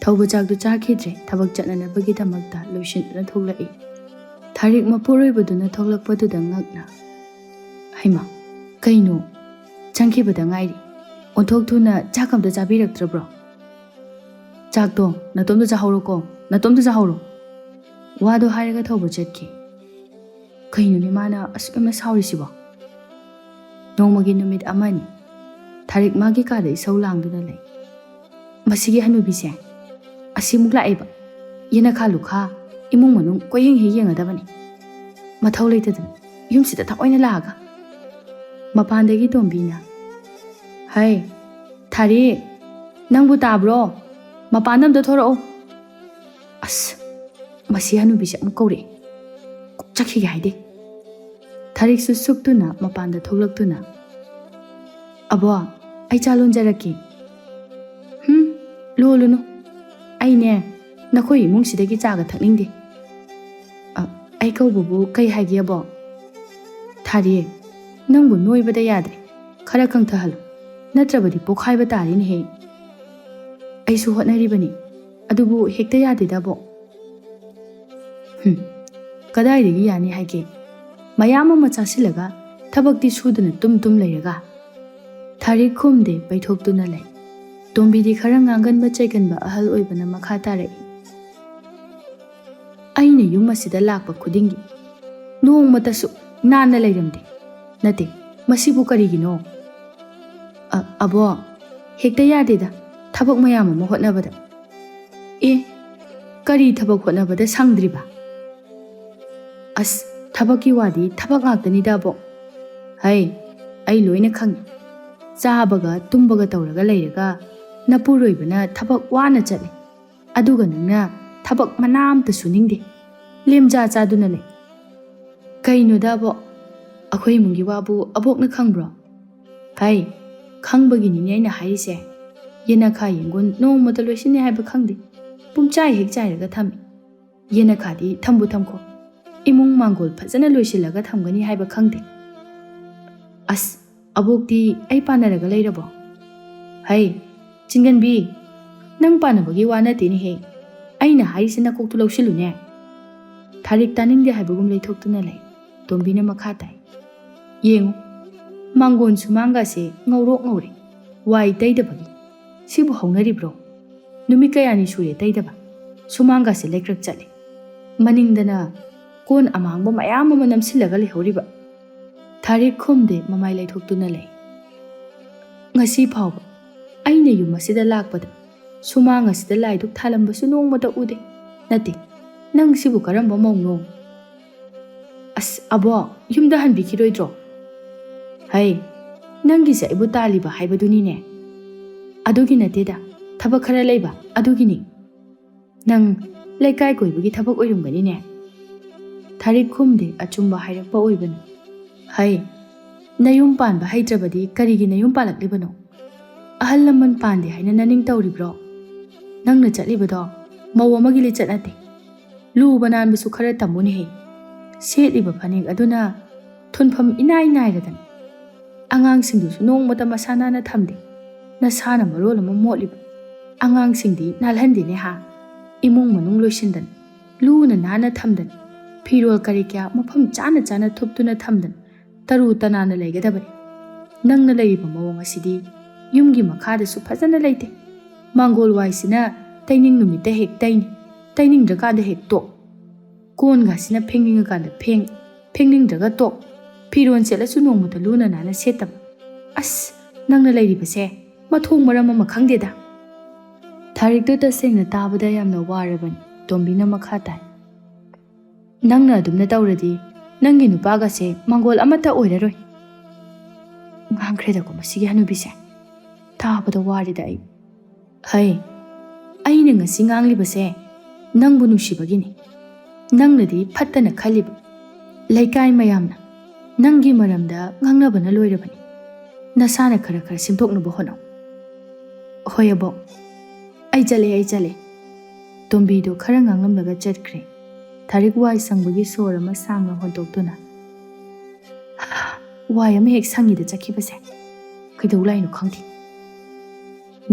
ꯊꯧꯕ ꯆꯥꯛꯇꯨ ꯆꯥꯈꯤꯗ꯭ꯔꯦ꯫ ꯊꯕꯛ ꯆꯠꯅꯅꯕꯒꯤꯗꯃꯛꯇ ꯂꯣꯏꯁꯤꯟꯗꯨꯅ ꯊꯣꯛꯂꯛꯏ꯫ ꯊꯥꯔꯤꯛ ꯃꯄꯨꯔꯣꯏꯕꯗꯨꯅ ꯊꯣꯛꯂꯛꯄꯗꯨꯗ ꯉꯛꯅ, "ꯍꯩꯃꯥ, ꯀꯩꯅꯣ? ꯆꯪꯈꯤꯕꯗ ꯉꯥꯏꯔꯤ꯫ ꯑꯣꯟꯊꯣꯛ ꯊꯨꯅ ꯆꯥꯛ ꯑꯝꯇ ꯆꯥꯕꯤꯔꯛꯇ꯭ꯔꯕ꯭ꯔꯣ?" "ꯆꯥꯛꯇꯣ ꯅꯇꯣꯝꯇ ꯆꯥꯍꯧꯔꯣꯀꯣ, ꯅꯇꯣꯝꯇ ꯆꯥꯍꯧꯔꯣ꯫" ꯋꯥꯗꯣ ꯍꯥꯏꯔꯒ ꯊꯧꯕ ꯆꯠꯈꯤ꯫ ꯀꯩꯅꯣꯅꯦ ꯃꯥꯅ ꯑꯁꯨꯛ ꯌꯥꯝꯅ ꯁꯥꯎꯔꯤꯁꯤꯕꯣ? ꯅꯣꯡꯃꯒꯤ ꯅꯨꯃꯤꯠ ꯑꯃꯅꯤ꯫ ꯊꯥꯔꯤꯛ ꯃꯥꯒꯤ ꯀꯥꯗ ꯏꯁꯧ ꯂꯥꯡꯗꯨꯅ ꯂꯩ꯫ "ꯃꯁꯤꯒꯤ ꯍꯅꯨꯕꯤꯁꯦ ꯑꯁꯤꯃꯨꯛ ꯂꯥꯛꯑꯦꯕ꯫ ꯌꯦꯅꯈꯥ ꯂꯨꯈꯥ, ꯏꯃꯨꯡ ꯃꯅꯨꯡ ꯀꯣꯏꯌꯦꯡ ꯍꯦꯛ ꯌꯦꯡꯒꯗꯕꯅꯤ꯫ ꯃꯊꯧ ꯂꯩꯇꯗꯅ ꯌꯨꯝꯁꯤꯗ ꯊꯑꯣꯏꯅ ꯂꯥꯛꯑꯒ꯫" ꯃꯄꯥꯟꯗꯒꯤ ꯇꯣꯝꯕꯤꯅ, "ꯍꯩ, ꯊꯥꯔꯤꯛ, ꯅꯪꯕꯨ ꯇꯥꯕ꯭ꯔꯣ? ꯃꯄꯥꯟꯗ ꯑꯝꯇ ꯊꯣꯔꯛꯑꯣ꯫" "ꯑꯁ, ꯃꯁꯤ ꯍꯅꯨꯕꯤꯁꯦ ꯑꯃꯨꯛ ꯀꯧꯔꯛꯑꯦ꯫ ꯀꯣꯛ ꯆꯠꯈꯤꯒꯦ ꯍꯥꯏꯗꯦ꯫" ꯊꯥꯔꯤꯛꯁꯨ ꯁꯨꯛꯇꯨꯅ ꯃꯄꯥꯟꯗ ꯊꯣꯛꯂꯛꯇꯨꯅ, "ꯑꯕꯣ, ꯑꯩ ꯆꯥ ꯂꯣꯟꯖꯔꯛꯀꯦ꯫" "ꯍꯨꯝ, ꯂꯣꯜꯂꯨꯅꯨ꯫ ꯑꯩꯅꯦ, ꯅꯈꯣꯏ ꯏꯃꯨꯡꯁꯤꯗꯒꯤ ꯆꯥꯒ ꯊꯛꯅꯤꯡꯗꯦ꯫" "ꯑ, ꯑꯩ ꯀꯧꯕꯕꯨ ꯀꯩ ꯍꯥꯏꯒꯦ ꯑꯕꯣ?" "ꯊꯥꯔꯤꯛ, ꯅꯪꯕꯨ ꯅꯣꯏꯕꯗ ꯌꯥꯗ꯭ꯔꯦ꯫ ꯈꯔ ꯀꯪꯊꯍꯜꯂꯨ꯫ ꯅꯠꯇ꯭ꯔꯕꯗꯤ ꯄꯣꯛꯈꯥꯏꯕ ꯇꯥꯔꯤꯅꯦꯍꯦ꯫" "ꯑꯩꯁꯨ ꯍꯣꯠꯅꯔꯤꯕꯅꯤ꯫ ꯑꯗꯨꯕꯨ ꯍꯦꯛꯇ ꯌꯥꯗꯦꯗ ꯑꯕꯣ꯫" "ꯍꯨꯝ, "ꯀꯗꯥꯏꯗꯒꯤ ꯌꯥꯅꯤ ꯍꯥꯏꯒꯦ? ꯃꯌꯥꯝ ꯑꯃ ꯆꯥꯁꯤꯜꯂꯒ ꯊꯕꯛꯇꯤ ꯁꯨꯗꯅ ꯇꯨꯝ ꯇꯨꯝ ꯂꯩꯔꯒ?" ꯊꯥꯔꯤꯛ ꯈꯨꯝꯗꯦ, ꯄꯩꯊꯣꯛꯇꯨꯅ ꯂꯩ꯫ ꯇꯣꯝꯕꯤꯗꯤ ꯈꯔ ꯉꯥꯡꯒꯟꯕ ꯆꯩꯒꯟꯕ ꯑꯍꯜ ꯑꯣꯏꯕꯅ ꯃꯈꯥ ꯇꯥꯔꯛꯏ, "ꯑꯩꯅ ꯌꯨꯝ ꯑꯁꯤꯗ ꯂꯥꯛꯄ ꯈꯨꯗꯤꯡꯒꯤ ꯅꯣꯡꯃꯇꯁꯨ ꯅꯥꯟꯅ ꯂꯩꯔꯝꯗꯦ꯫ ꯅꯠꯇꯦ, ꯃꯁꯤꯕꯨ ꯀꯔꯤꯒꯤꯅꯣ?" "ꯑ-, ꯑꯕꯣ, ꯍꯦꯛꯇ ꯌꯥꯗꯦꯗ, ꯊꯕꯛ ꯃꯌꯥꯝ ꯑꯃ ꯍꯣꯠꯅꯕꯗ꯫" "ꯑꯦ, ꯀꯔꯤ ꯊꯕꯛ ꯍꯣꯠꯅꯕꯗ ꯁꯪꯗ꯭ꯔꯤꯕ?" "ꯑꯁ, ꯊꯕꯛꯀꯤ ꯋꯥꯗꯤ ꯊꯕꯛ ꯉꯥꯛꯇꯅꯤꯗ, ꯑꯕꯣꯛ꯫" "ꯍꯩ, ꯑꯩ ꯂꯣꯏꯅ ꯈꯪꯉꯤ꯫ ꯆꯥꯕꯒ ꯇꯨꯝꯕꯒ ꯇꯧꯔꯒ ꯂꯩꯔꯒ ꯅꯄꯨꯔꯣꯏꯕꯅ ꯊꯕꯛ ꯋꯥꯅ ꯆꯠꯂꯤ, ꯑꯗꯨꯒ ꯅꯪꯅ ꯊꯕꯛ ꯃꯅꯥ ꯑꯝꯇ ꯁꯨꯅꯤꯡꯗꯦ, ꯂꯦꯝꯖꯥ ꯆꯥꯗꯨꯅ ꯂꯩ꯫" "ꯀꯩꯅꯣꯗ, ꯑꯕꯣꯛ, ꯑꯩꯈꯣꯏ ꯏꯃꯨꯡꯒꯤ ꯋꯥꯕꯨ ꯑꯕꯣꯛꯅ ꯈꯪꯕ꯭ꯔꯣ?" "ꯍꯩ, ꯈꯪꯕꯒꯤꯅꯤꯅꯦ ꯑꯩꯅ ꯍꯥꯏꯔꯤꯁꯦ꯫ ꯌꯦꯅꯈꯥ ꯌꯦꯡꯒꯣꯟ ꯅꯣꯡꯃꯇ ꯂꯣꯏꯁꯤꯟꯅꯤ ꯍꯥꯏꯕ ꯈꯪꯗꯦ, ꯄꯨꯡꯆꯥꯏ ꯍꯦꯛ ꯆꯥꯏꯔꯒ ꯊꯝꯃꯤ꯫ ꯌꯦꯅꯈꯥꯗꯤ ꯊꯝꯕꯨ ꯊꯝꯈꯣ, ꯏꯃꯨꯡ ꯃꯥꯡꯒꯣꯜ ꯐꯖꯅ ꯂꯣꯏꯁꯤꯜꯂꯒ ꯊꯝꯒꯅꯤ ꯍꯥꯏꯕ ꯈꯪꯗꯦ꯫" "ꯑꯁ, ꯑꯕꯣꯛꯇꯤ ꯑꯩ ꯄꯥꯟꯅꯔꯒ ꯂꯩꯔꯕꯣ?" "ꯍꯩ, ꯆꯤꯡꯒꯟꯕꯤ, ꯅꯪ ꯄꯥꯟꯅꯕꯒꯤ ꯋꯥ ꯅꯠꯇꯦꯅꯦꯍꯦ꯫ ꯑꯩꯅ ꯍꯥꯏꯔꯤꯁꯦ ꯅꯀꯣꯛꯇꯨ ꯂꯧꯁꯤꯜꯂꯨꯅꯦ꯫" ꯊꯥꯔꯤꯛ ꯇꯥꯅꯤꯡꯗꯦ ꯍꯥꯏꯕꯒꯨꯝ ꯂꯩꯊꯣꯛꯇꯨꯅ ꯂꯩ꯫ ꯇꯣꯝꯕꯤꯅ ꯃꯈꯥ ꯇꯥꯏ, "ꯌꯦꯡꯉꯨ, ꯃꯥꯡꯒꯣꯟ ꯁꯨꯃꯥꯡꯒꯁꯦ ꯉꯧꯔꯣꯛ ꯉꯧꯔꯦ, ꯋꯥꯏ ꯇꯩꯗꯕꯒꯤ꯫ ꯁꯤꯕꯨ ꯍꯧꯅꯔꯤꯕ꯭ꯔꯣ? ꯅꯨꯃꯤꯠ ꯀꯌꯥꯅꯤ ꯁꯨꯔꯦ ꯇꯩꯗꯕ꯫ ꯁꯨꯃꯥꯡꯒꯁꯦ ꯂꯩꯀ꯭ꯔꯛ ꯆꯠꯂꯦ꯫ ꯃꯅꯤꯡꯗꯅ ꯀꯣꯟ ꯑꯃꯥꯡꯕ ꯃꯌꯥꯝ ꯑꯃ ꯅꯝꯁꯤꯜꯂꯒ ꯂꯩꯍꯧꯔꯤꯕ꯫" ꯊꯥꯔꯤꯛ ꯈꯨꯝꯗꯦ, ꯃꯃꯥꯏ ꯂꯩꯊꯣꯛꯇꯨꯅ ꯂꯩ꯫ "ꯉꯁꯤ ꯐꯥꯎꯕ ꯑꯩꯅ ꯌꯨꯝ ꯑꯁꯤꯗ ꯂꯥꯛꯄꯗ ꯁꯨꯃꯥꯡ ꯑꯁꯤꯗ ꯂꯥꯏꯗꯨꯛ ꯊꯥꯂꯝꯕꯁꯨ ꯅꯣꯡꯃꯇ ꯎꯗꯦ꯫ ꯅꯠꯇꯦ, ꯅꯪ ꯁꯤꯕꯨ ꯀꯔꯝꯕ ꯃꯧꯅꯣ?" "ꯑꯁ, ꯑꯕꯣꯛ, ꯌꯨꯝꯗ ꯍꯟꯕꯤꯈꯤꯔꯣꯏꯗ꯭ꯔꯣ?" "ꯍꯩ, ꯅꯪꯒꯤꯁꯦ ꯑꯩꯕꯨ ꯇꯥꯜꯂꯤꯕ ꯍꯥꯏꯕꯗꯨꯅꯤꯅꯦ꯫" "ꯑꯗꯨꯒꯤ ꯅꯠꯇꯦꯗ, ꯊꯕꯛ ꯈꯔ ꯂꯩꯕ, ꯑꯗꯨꯒꯤꯅꯤ꯫" "ꯅꯪ ꯂꯩꯀꯥꯏ ꯀꯣꯏꯕꯒꯤ ꯊꯕꯛ ꯑꯣꯏꯔꯝꯒꯅꯤꯅꯦ꯫" ꯊꯥꯔꯤꯛ ꯈꯨꯝꯗꯦ, ꯑꯆꯨꯝꯕ ꯍꯥꯏꯔꯛꯄ ꯑꯣꯏꯕꯅꯤ꯫ "ꯍꯩ, ꯅꯌꯨꯝ ꯄꯥꯟꯕ ꯍꯩꯇ꯭ꯔꯕꯗꯤ ꯀꯔꯤꯒꯤ ꯅꯌꯨꯝ ꯄꯥꯜꯂꯛꯂꯤꯕꯅꯣ? ꯑꯍꯜ ꯂꯃꯟ ꯄꯥꯟꯗꯦ ꯍꯥꯏꯅ ꯅꯅꯤꯡ ꯇꯧꯔꯤꯕ꯭ꯔꯣ? ꯅꯪꯅ ꯆꯠꯂꯤꯕꯗꯣ ꯃꯧ ꯑꯃꯒꯤ ꯂꯤꯆꯠ ꯅꯠꯇꯦ꯫ ꯂꯨꯕ ꯅꯥꯟꯕꯁꯨ ꯈꯔ ꯇꯝꯃꯨꯅꯦꯍꯦ꯫ ꯁꯦꯠꯂꯤꯕ ꯐꯅꯦꯛ ꯑꯗꯨꯅ ꯊꯨꯟꯐꯝ ꯏꯅꯥꯏ ꯅꯥꯏꯔꯗꯅ꯫ ꯑꯉꯥꯡꯁꯤꯡꯗꯨꯁꯨ ꯅꯣꯡꯃꯇ ꯃꯁꯥ ꯅꯥꯟꯅ ꯊꯝꯗꯦ꯫ ꯅꯁꯥꯅ ꯃꯔꯣꯜ ꯑꯃ ꯃꯣꯠꯂꯤꯕ꯫ ꯑꯉꯥꯡꯁꯤꯡꯗꯤ ꯅꯥꯜꯍꯟꯗꯦꯅꯦ ꯍꯥ? ꯏꯃꯨꯡ ꯃꯅꯨꯡ ꯂꯣꯏꯁꯤꯟꯗꯅ, ꯂꯨꯅ ꯅꯥꯟꯅ ꯊꯝꯗꯅ, ꯐꯤꯔꯣꯜ ꯀꯔꯤ ꯀꯌꯥ ꯃꯐꯝ ꯆꯥꯅ ꯆꯥꯅ ꯊꯨꯞꯇꯨꯅ ꯊꯝꯗꯅ ꯇꯔꯨ ꯇꯅꯥꯟꯅ ꯂꯩꯒꯗꯕꯅꯤ꯫ ꯅꯪꯅ ꯂꯩꯔꯤꯕ ꯃꯑꯣꯡ ꯑꯁꯤꯗꯤ ꯌꯨꯝꯒꯤ ꯃꯈꯥꯗꯁꯨ ꯐꯖꯅ ꯂꯩꯇꯦ꯫ ꯃꯥꯡꯒꯣꯜ ꯋꯥꯏꯁꯤꯅ ꯇꯩꯅꯤꯡ ꯅꯨꯃꯤꯠꯇ ꯍꯦꯛ ꯇꯩꯅꯤ, ꯇꯩꯅꯤꯡꯗ꯭ꯔꯀꯥꯟꯗ ꯍꯦꯛ ꯇꯣꯛ꯫ ꯀꯣꯟꯒꯁꯤꯅ ꯐꯦꯡꯅꯤꯡꯉꯀꯥꯟꯗ ꯐꯦꯡ, ꯐꯦꯡꯅꯤꯡꯗ꯭ꯔꯒ ꯇꯣꯛ꯫ ꯐꯤꯔꯣꯜ ꯁꯦꯠꯂꯁꯨ ꯅꯣꯡꯃꯇ ꯂꯨꯅ ꯅꯥꯟꯅ ꯁꯦꯠꯇꯕ꯫ ꯑꯁ, ꯅꯪꯅ ꯂꯩꯔꯤꯕꯁꯦ ꯃꯊꯣꯡ ꯃꯔꯝ ꯑꯃ ꯈꯪꯗꯦꯗ꯫ ꯊꯥꯔꯤꯛꯇꯨ ꯇꯁꯦꯡꯅ ꯇꯥꯕꯗ ꯌꯥꯝꯅ ꯋꯥꯔꯕꯅꯤ꯫ ꯇꯣꯝꯕꯤꯅ ꯃꯈꯥ ꯇꯥꯏ, "ꯅꯪꯅ ꯑꯗꯨꯝꯅ ꯇꯧꯔꯗꯤ ꯅꯪꯒꯤ ꯅꯨꯄꯥꯒꯁꯦ ꯃꯪꯒꯣꯜ ꯑꯃꯠꯇ ꯑꯣꯏꯔꯔꯣꯏ꯫" ꯉꯥꯡꯈ꯭ꯔꯦꯗꯀꯣ ꯃꯁꯤꯒꯤ ꯍꯅꯨꯕꯤꯁꯦ꯫ ꯇꯥꯕꯗ ꯋꯥꯔꯦꯗ ꯑꯩ꯫ ꯍꯩ, ꯑꯩꯅ ꯉꯁꯤ ꯉꯥꯡꯂꯤꯕꯁꯦ ꯅꯪꯕꯨ ꯅꯨꯡꯁꯤꯕꯒꯤꯅꯤ꯫ ꯅꯪꯅꯗꯤ ꯐꯠꯇꯅ ꯈꯜꯂꯤꯕ꯫ ꯂꯩꯀꯥꯏ ꯃꯌꯥꯝꯅ ꯅꯪꯒꯤ ꯃꯔꯝꯗ ꯉꯥꯡꯅꯕꯅ ꯂꯣꯏꯔꯕꯅꯤ꯫ ꯅꯁꯥꯅ ꯈꯔ ꯈꯔ ꯁꯦꯝꯗꯣꯛꯅꯕ ꯍꯣꯠꯅꯧ꯫ ꯍꯣꯏ ꯑꯕꯣꯛ, ꯑꯩ ꯆꯠꯂꯦ, ꯑꯩ ꯆꯠꯂꯦ꯫ ꯇꯣꯝꯕꯤꯗꯨ ꯈꯔ ꯉꯥꯡꯂꯝꯂꯒ ꯆꯠꯈ꯭ꯔꯦ꯫ ꯊꯥꯔꯤꯛ ꯋꯥꯏ ꯁꯪꯕꯒꯤ ꯁꯣꯔ ꯑꯃ ꯁꯥꯡꯅ ꯍꯣꯟꯗꯣꯛꯇꯨꯅ, "ꯋꯥꯏ ꯑꯃ ꯍꯦꯛ ꯁꯪꯉꯤꯗ ꯆꯠꯈꯤꯕꯁꯦ꯫ ꯀꯩꯗꯧ ꯂꯥꯛꯏꯅꯣ ꯈꯪꯗꯦ꯫"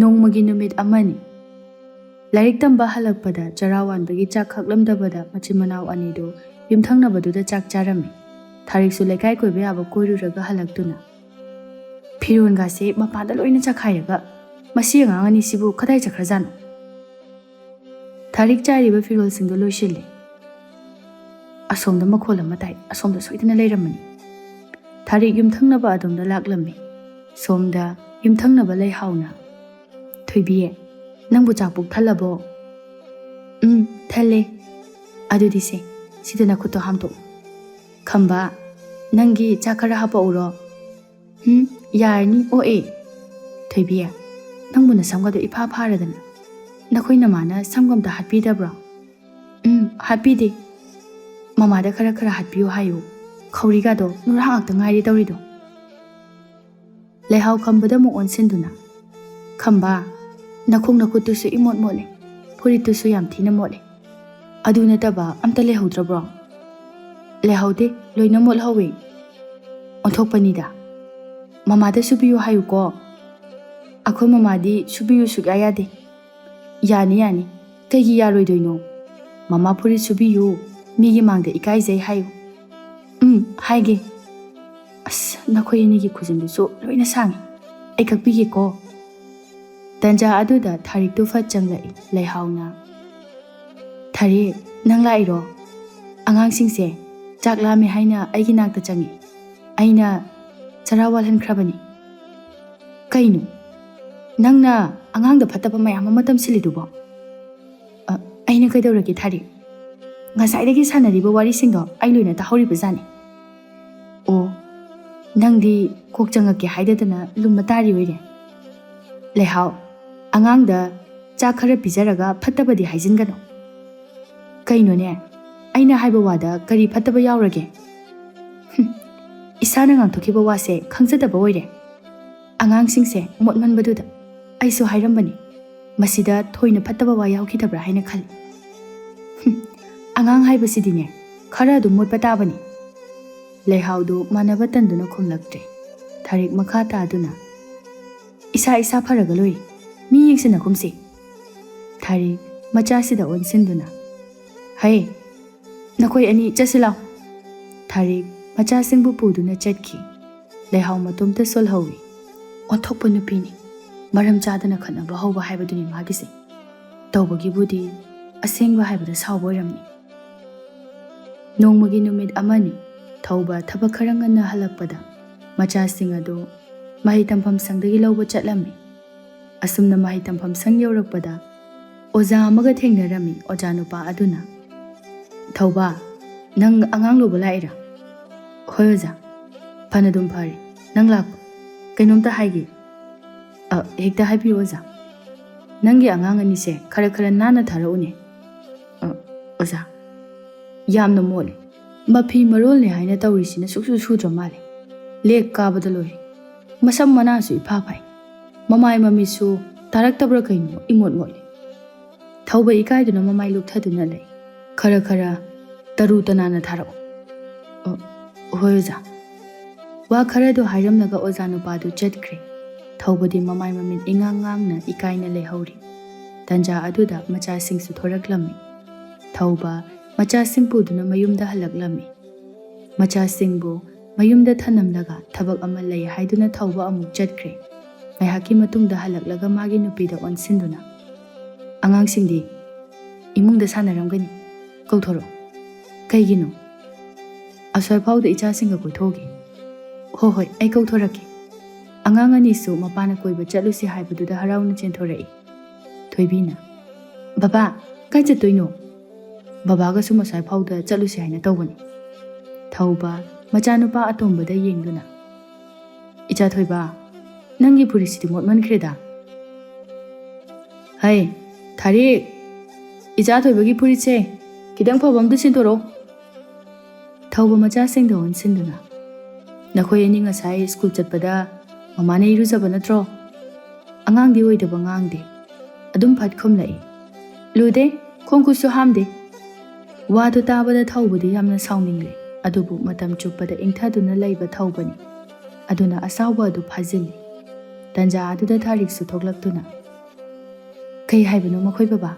ꯅꯣꯡꯃꯒꯤ ꯅꯨꯃꯤꯠ ꯑꯃꯅꯤ꯫ ꯂꯥꯏꯔꯤꯛ ꯇꯝꯕ ꯍꯜꯂꯛꯄꯗ ꯆꯔꯥ ꯋꯥꯟꯕꯒꯤ ꯆꯥꯛ ꯈꯥꯛꯂꯝꯗꯕꯗ ꯃꯆꯤꯟ ꯃꯅꯥꯎ ꯑꯅꯤꯗꯨ ꯌꯨꯝꯊꯪꯅꯕꯗꯨꯗ ꯆꯥꯛ ꯆꯥꯔꯝꯃꯤ꯫ ꯊꯥꯔꯤꯛꯁꯨ ꯂꯩꯀꯥꯏ ꯀꯣꯏꯕ ꯌꯥꯕ ꯀꯣꯏꯔꯨꯔꯒ ꯍꯜꯂꯛꯇꯨꯅ, "ꯐꯤꯔꯣꯟꯒꯥꯁꯦ ꯃꯄꯥꯟꯗ ꯂꯣꯏꯅ ꯆꯥꯛꯈꯥꯏꯔꯒ ꯃꯁꯤ ꯑꯉꯥꯡ ꯑꯅꯤꯁꯤꯕꯨ ꯀꯗꯥꯏ ꯆꯠꯈ꯭ꯔꯖꯥꯠꯅꯣ?" ꯊꯥꯔꯤꯛ ꯆꯥꯏꯔꯤꯕ ꯐꯤꯔꯣꯜꯁꯤꯡꯗꯨ ꯂꯣꯏꯁꯤꯜꯂꯦ꯫ ꯑꯁꯣꯝꯗ ꯃꯈꯣꯜ ꯑꯃ ꯇꯥꯏ꯫ ꯑꯁꯣꯝꯗ ꯁꯣꯏꯗꯅ ꯂꯩꯔꯝꯃꯅꯤ꯫ ꯊꯥꯔꯤꯛ ꯌꯨꯝꯊꯪꯅꯕ ꯑꯗꯣꯝꯗ ꯂꯥꯛꯂꯝꯃꯤ꯫ ꯁꯣꯝꯗ ꯌꯨꯝꯊꯪꯅꯕ ꯂꯩꯍꯥꯎꯅ, "ꯊꯣꯏꯕꯤ, ꯅꯪꯕꯨ ꯆꯥꯛ ꯄꯨꯛ ꯊꯜꯂꯕꯣ?" "ꯎꯝ, ꯊꯜꯂꯦ꯫" "ꯑꯗꯨꯗꯤ ꯁꯦ, ꯁꯤꯗ ꯅꯈꯨꯠꯇꯣ ꯍꯥꯝꯇꯣꯛꯎ꯫" "ꯈꯝꯕ, ꯅꯪꯒꯤ ꯆꯥꯛ ꯈꯔ ꯍꯥꯄꯛꯎꯔꯣ?" "ꯎꯝ, ꯌꯥꯔꯅꯤ, ꯑꯣꯛꯑꯦ꯫" "ꯊꯣꯏꯕꯤ, ꯅꯪꯕꯨ ꯅꯁꯝꯒꯗꯣ ꯏꯐꯥ ꯐꯥꯔꯗꯅ꯫ ꯅꯈꯣꯏ ꯅꯃꯥꯅ ꯁꯝꯒ ꯑꯝꯇ ꯍꯥꯠꯄꯤꯗꯕ꯭ꯔꯣ?" "ꯎꯝ, ꯍꯥꯠꯄꯤꯗꯦ꯫ ꯃꯃꯥꯗ ꯈꯔ ꯈꯔ ꯍꯥꯠꯄꯤꯌꯨ ꯍꯥꯏꯌꯨ꯫ ꯈꯧꯔꯤꯒꯗꯣ ꯅꯨꯔꯥ ꯉꯥꯛꯇ ꯉꯥꯏꯔꯦ ꯇꯧꯔꯤꯗꯣ꯫" ꯂꯩꯍꯥꯎ ꯈꯝꯕꯗ ꯑꯃꯨꯛ ꯑꯣꯟꯁꯤꯟꯗꯨꯅ, "ꯈꯝꯕ, ꯅꯈꯣꯡ ꯅꯈꯨꯠꯇꯨꯁꯨ ꯏꯃꯣꯠ ꯃꯣꯠꯂꯦ, ꯐꯨꯔꯤꯠꯇꯨꯁꯨ ꯌꯥꯝ ꯊꯤꯅ ꯃꯣꯠꯂꯦ꯫ ꯑꯗꯨ ꯅꯠꯇꯕ ꯑꯝꯇ ꯂꯩꯍꯧꯗ꯭ꯔꯕ꯭ꯔꯣ?" "ꯂꯩꯍꯧꯗꯦ, ꯂꯣꯏꯅ ꯃꯣꯠꯍꯧꯋꯦ꯫" "ꯑꯣꯟꯊꯣꯛꯄꯅꯤꯗ, ꯃꯃꯥꯗ ꯁꯨꯕꯤꯌꯨ ꯍꯥꯏꯌꯨꯀꯣ꯫" "ꯑꯩꯈꯣꯏ ꯃꯃꯥꯗꯤ ꯁꯨꯕꯤꯌꯨ ꯁꯨꯛꯌꯥ ꯌꯥꯗꯦ꯫" "ꯌꯥꯅꯤ, ꯌꯥꯅꯤ, ꯀꯩꯒꯤ ꯌꯥꯔꯣꯏꯗꯣꯏꯅꯣ? ꯃꯃꯥ ꯐꯨꯔꯤꯠ ꯁꯨꯕꯤꯌꯨ, ꯃꯤꯒꯤ ꯃꯥꯡꯗ ꯏꯀꯥꯏꯖꯩ ꯍꯥꯏꯌꯨ꯫ ꯎꯝ, ꯍꯥꯏꯒꯦ꯫ ꯑꯁ, ꯅꯈꯣꯏ ꯑꯅꯤꯒꯤ ꯈꯨꯖꯤꯟꯗꯨꯁꯨ ꯂꯣꯏꯅ ꯁꯥꯡꯉꯤ꯫ ꯑꯩ ꯀꯛꯄꯤꯒꯦꯀꯣ꯫ ꯇꯟꯖꯥ ꯑꯗꯨꯗ ꯊꯥꯔꯤꯛꯇꯨ ꯐꯠ ꯆꯪꯂꯛꯏ꯫ ꯂꯩꯍꯥꯎꯅ, "ꯊꯥꯔꯤꯛ, ꯅꯪ ꯂꯥꯛꯏꯔꯣ? ꯑꯉꯥꯡꯁꯤꯡꯁꯦ ꯆꯥꯛ ꯂꯥꯝꯃꯦ ꯍꯥꯏꯅ ꯑꯩꯒꯤ ꯅꯥꯛꯇ ꯆꯪꯉꯤ꯫ ꯑꯩꯅ ꯆꯔꯥ ꯋꯥꯜꯍꯟꯈ꯭ꯔꯕꯅꯤ꯫" "ꯀꯩꯅꯣ? ꯅꯪꯅ ꯑꯉꯥꯡꯗ ꯐꯠꯇꯕ ꯃꯌꯥꯝ ꯑꯃ ꯇꯝꯁꯤꯜꯂꯤꯗꯨꯕꯣ?" "ꯑ, ꯑꯩꯅ ꯀꯩꯗꯧꯔꯒꯦ ꯊꯥꯔꯤꯛ? ꯉꯁꯥꯏꯗꯒꯤ ꯁꯥꯟꯅꯔꯤꯕ ꯋꯥꯔꯤꯁꯤꯡꯗꯣ ꯑꯩ ꯂꯣꯏꯅ ꯇꯥꯍꯧꯔꯤꯕ ꯖꯥꯠꯅꯤ꯫" "ꯑꯣ, ꯅꯪꯗꯤ ꯀꯣꯛ ꯆꯪꯉꯛꯀꯦ ꯍꯥꯏꯗꯗꯅ ꯂꯨꯝꯕ ꯇꯥꯔꯤ ꯑꯣꯏꯔꯦ꯫" "ꯂꯩꯍꯥꯎ, ꯑꯉꯥꯡꯗ ꯆꯥꯛ ꯈꯔ ꯄꯤꯖꯔꯒ ꯐꯠꯇꯕꯗꯤ ꯍꯥꯏꯖꯤꯟꯒꯅꯨ꯫" "ꯀꯩꯅꯣꯅꯦ? ꯑꯩꯅ ꯍꯥꯏꯕ ꯋꯥꯗ ꯀꯔꯤ ꯐꯠꯇꯕ ꯌꯥꯎꯔꯒꯦ?" "ꯍꯨꯝ, ꯏꯁꯥꯅ ꯉꯥꯡꯊꯣꯛꯈꯤꯕ ꯋꯥꯁꯦ ꯈꯪꯖꯗꯕ ꯑꯣꯏꯔꯦ꯫ ꯑꯉꯥꯡꯁꯤꯡꯁꯦ ꯃꯣꯠꯃꯟꯕꯗꯨꯗ ꯑꯩꯁꯨ ꯍꯥꯏꯔꯝꯕꯅꯤ, ꯃꯁꯤꯗ ꯊꯣꯏꯅ ꯐꯠꯇꯕ ꯋꯥ ꯌꯥꯎꯈꯤꯗꯕ꯭ꯔꯥ ꯍꯥꯏꯅ ꯈꯜꯂꯤ꯫" "ꯍꯨꯝ, ꯑꯉꯥꯡ ꯍꯥꯏꯕꯁꯤꯗꯤꯅꯦ, ꯈꯔ ꯑꯗꯨꯝ ꯃꯣꯠꯄ ꯇꯥꯕꯅꯤ꯫" ꯂꯩꯍꯥꯎꯗꯨ ꯃꯥꯟꯅꯕ ꯇꯟꯗꯨꯅ ꯈꯨꯝꯂꯛꯇ꯭ꯔꯦ꯫ ꯊꯥꯔꯤꯛ ꯃꯈꯥ ꯇꯥꯗꯨꯅ, "ꯏꯁꯥ ꯏꯁꯥ ꯐꯔꯒ ꯂꯣꯏꯔꯦ, ꯃꯤ ꯌꯦꯡꯁꯤꯟꯅꯈꯨꯝꯁꯤ꯫" ꯊꯥꯔꯤꯛ ꯃꯆꯥꯁꯤꯗ ꯑꯣꯟꯁꯤꯟꯗꯨꯅ, "ꯍꯩ, ꯅꯈꯣꯏ ꯑꯅꯤ ꯆꯠꯁꯤ ꯂꯥꯎ꯫" ꯊꯥꯔꯤꯛ ꯃꯆꯥꯁꯤꯡꯕꯨ ꯄꯨꯗꯨꯅ ꯆꯠꯈꯤ꯫ ꯂꯩꯍꯥꯎ ꯃꯇꯣꯝꯇ ꯁꯣꯜꯍꯧꯏ꯫ ꯑꯣꯟꯊꯣꯛꯄ ꯅꯨꯄꯤꯅꯤ, ꯃꯔꯝ ꯆꯥꯗꯅ ꯈꯠꯅꯕ ꯍꯧꯕ ꯍꯥꯏꯕꯗꯨꯅꯤ ꯃꯥꯒꯤꯁꯦ꯫ ꯇꯧꯕꯒꯤꯕꯨꯗꯤ ꯑꯁꯦꯡꯕ ꯍꯥꯏꯕꯗ ꯁꯥꯎꯕ ꯑꯣꯏꯔꯝꯅꯤ꯫ ꯅꯣꯡꯃꯒꯤ ꯅꯨꯃꯤꯠ ꯑꯃꯅꯤ, ꯊꯧꯕ ꯊꯕꯛ ꯈꯔ ꯉꯟꯅ ꯍꯜꯂꯛꯄꯗ ꯃꯆꯥꯁꯤꯡ ꯑꯗꯨ ꯃꯍꯩ ꯇꯝꯐꯝ ꯁꯪꯗꯒꯤ ꯂꯧꯕ ꯆꯠꯂꯝꯃꯤ꯫ ꯑꯁꯨꯝꯅ ꯃꯍꯩ ꯇꯝꯐꯝ ꯁꯪ ꯌꯧꯔꯛꯄꯗ ꯑꯣꯖꯥ ꯑꯃꯒ ꯊꯦꯡꯅꯔꯝꯃꯤ꯫ ꯑꯣꯖꯥ ꯅꯨꯄꯥ ꯑꯗꯨꯅ, "ꯊꯧꯕ, ꯅꯪ ꯑꯉꯥꯡ ꯂꯧꯕ ꯂꯥꯛꯏꯔꯥ?" "ꯍꯣꯏ ꯑꯣꯖꯥ, ꯐꯅꯗꯨꯝ ꯐꯔꯦ, ꯅꯪ ꯂꯥꯛꯄ꯫ ꯀꯩꯅꯣꯝꯇ ꯍꯥꯏꯒꯦ꯫" "ꯑ, ꯍꯦꯛꯇ ꯍꯥꯏꯕꯤꯌꯨ ꯑꯣꯖꯥ꯫" "ꯅꯪꯒꯤ ꯑꯉꯥꯡ ꯑꯅꯤꯁꯦ ꯈꯔ ꯈꯔ ꯅꯥꯟꯅ ꯊꯥꯔꯛꯎꯅꯦ꯫" "ꯑ, ꯑꯣꯖꯥ, ꯌꯥꯝꯅ ꯃꯣꯠꯂꯦ꯫ ꯃꯐꯤ ꯃꯔꯣꯜꯅꯦ ꯍꯥꯏꯅ ꯇꯧꯔꯤꯁꯤꯅ ꯁꯨꯛꯁꯨ ꯁꯨꯗ꯭ꯔ ꯃꯥꯜꯂꯦ꯫ ꯂꯦꯛ ꯀꯥꯕꯗ ꯂꯣꯏꯔꯦ꯫ ꯃꯁꯝ ꯃꯅꯥꯁꯨ ꯏꯐꯥ ꯐꯥꯏ꯫ ꯃꯃꯥꯏ ꯃꯃꯤꯠꯁꯨ ꯇꯥꯔꯛꯇꯕ꯭ꯔꯥ ꯀꯩꯅꯣ ꯏꯃꯣꯠ ꯃꯣꯠꯂꯦ꯫" ꯊꯧꯕ ꯏꯀꯥꯏꯗꯨꯅ ꯃꯃꯥꯏ ꯂꯨꯞꯊꯗꯨꯅ ꯂꯩ꯫ "ꯈꯔ ꯈꯔ ꯇꯔꯨ ꯇꯅꯥꯟꯅ ꯊꯥꯔꯛꯑꯣ꯫" "ꯑ, ꯍꯣꯏ ꯑꯣꯖꯥ꯫" ꯋꯥ ꯈꯔꯗꯨ ꯍꯥꯏꯔꯝꯂꯒ ꯑꯣꯖꯥ ꯅꯨꯄꯥꯗꯨ ꯆꯠꯈ꯭ꯔꯦ꯫ ꯊꯧꯕꯗꯤ ꯃꯃꯥꯏ ꯃꯃꯤꯠ ꯏꯉꯥꯡ ꯉꯥꯡꯅ ꯏꯀꯥꯏꯅ ꯂꯩꯍꯧꯔꯤ꯫ ꯇꯟꯖꯥ ꯑꯗꯨꯗ ꯃꯆꯥꯁꯤꯡꯁꯨ ꯊꯣꯔꯛꯂꯝꯃꯤ꯫ ꯊꯧꯕ ꯃꯆꯥꯁꯤꯡ ꯄꯨꯗꯨꯅ ꯃꯌꯨꯝꯗ ꯍꯜꯂꯛꯂꯝꯃꯤ꯫ ꯃꯆꯥꯁꯤꯡꯕꯨ ꯃꯌꯨꯝꯗ ꯊꯅꯝꯂꯒ ꯊꯕꯛ ꯑꯃ ꯂꯩ ꯍꯥꯏꯗꯨꯅ ꯊꯧꯕ ꯑꯃꯨꯛ ꯆꯠꯈ꯭ꯔꯦ꯫ ꯉꯥꯏꯍꯥꯛꯀꯤ ꯃꯇꯨꯡꯗ ꯍꯜꯂꯛꯂꯒ ꯃꯥꯒꯤ ꯅꯨꯄꯤꯗ ꯑꯣꯟꯁꯤꯟꯗꯨꯅ, "ꯑꯉꯥꯡꯁꯤꯡꯗꯤ ꯏꯃꯨꯡꯗ ꯁꯥꯟꯅꯔꯝꯒꯅꯤ, ꯀꯧꯊꯣꯔꯛꯎ꯫" "ꯀꯩꯒꯤꯅꯣ?" "ꯑꯁ꯭ꯋꯥꯏꯐꯥꯎꯗ ꯏꯆꯥꯁꯤꯡꯒ ꯀꯣꯏꯊꯣꯛꯎꯒꯦ꯫" "ꯍꯣ ꯍꯣꯏ, ꯑꯩ ꯀꯧꯊꯣꯔꯛꯀꯦ꯫" ꯑꯉꯥꯡ ꯑꯅꯤꯁꯨ ꯃꯄꯥꯅ ꯀꯣꯏꯕ ꯆꯠꯂꯨꯁꯤ ꯍꯥꯏꯕꯗꯨꯗ ꯍꯔꯥꯎꯅ ꯆꯦꯟꯊꯣꯔꯛꯏ꯫ ꯊꯣꯏꯕꯤꯅ, "ꯕꯕꯥ, ꯀꯥꯏ ꯆꯠꯇꯣꯏꯅꯣ?" "ꯕꯕꯥꯒꯁꯨ ꯑꯁ꯭ꯋꯥꯏꯐꯥꯎꯗ ꯆꯠꯂꯨꯁꯤ ꯍꯥꯏꯅ ꯇꯧꯕꯅꯤ꯫" ꯊꯧꯕ ꯃꯆꯥꯅꯨꯄꯥ ꯑꯇꯣꯝꯕꯗ ꯌꯦꯡꯗꯨꯅ, "ꯏꯆꯥ ꯊꯣꯏꯕ, ꯅꯪꯒꯤ ꯐꯨꯔꯤꯠꯁꯤꯗꯤ ꯃꯣꯠꯃꯟꯈ꯭ꯔꯦꯗ꯫" "ꯍꯩ, ꯊꯥꯔꯤꯛ, ꯏꯆꯥ ꯊꯣꯏꯕꯒꯤ ꯐꯨꯔꯤꯠꯁꯦ ꯈꯤꯇꯪ ꯐꯕ ꯑꯝꯇ ꯁꯤꯟꯗꯣꯔꯛꯑꯣ꯫" ꯊꯧꯕ ꯃꯆꯥꯁꯤꯡꯗ ꯑꯣꯟꯁꯤꯟꯗꯨꯅ, "ꯅꯈꯣꯏ ꯑꯅꯤ ꯉꯁꯥꯏ ꯁ꯭ꯀꯨꯜ ꯆꯠꯄꯗ ꯃꯃꯥꯅ ꯏꯔꯨꯖꯕ ꯅꯠꯇ꯭ꯔꯣ?" ꯑꯉꯥꯡꯗꯤ ꯑꯣꯏꯗꯕ ꯉꯥꯡꯗꯦ꯫ ꯑꯗꯨꯝ ꯐꯠ ꯈꯨꯝꯂꯛꯏ, "ꯂꯨꯗꯦ, ꯈꯣꯡ ꯈꯨꯠꯁꯨ ꯍꯥꯝꯗꯦ꯫" ꯋꯥꯗꯨ ꯇꯥꯕꯗ ꯊꯧꯕꯗꯤ ꯌꯥꯝꯅ ꯁꯥꯎꯅꯤꯡꯂꯦ꯫ ꯑꯗꯨꯕꯨ ꯃꯇꯝ ꯆꯨꯞꯄꯗ ꯏꯪꯊꯗꯨꯅ ꯂꯩꯕ ꯊꯧꯕꯅꯤ꯫ ꯑꯗꯨꯅ ꯑꯆꯥꯎꯕ ꯑꯗꯨ ꯐꯥꯖꯤꯜꯂꯤ꯫ ꯇꯟꯖꯥ ꯑꯗꯨꯗ ꯊꯥꯔꯤꯛꯁꯨ ꯊꯣꯛꯂꯛꯇꯨꯅ, "ꯀꯩ ꯍꯥꯏꯕꯅꯣ ꯃꯈꯣꯏ ꯕꯕꯥ?"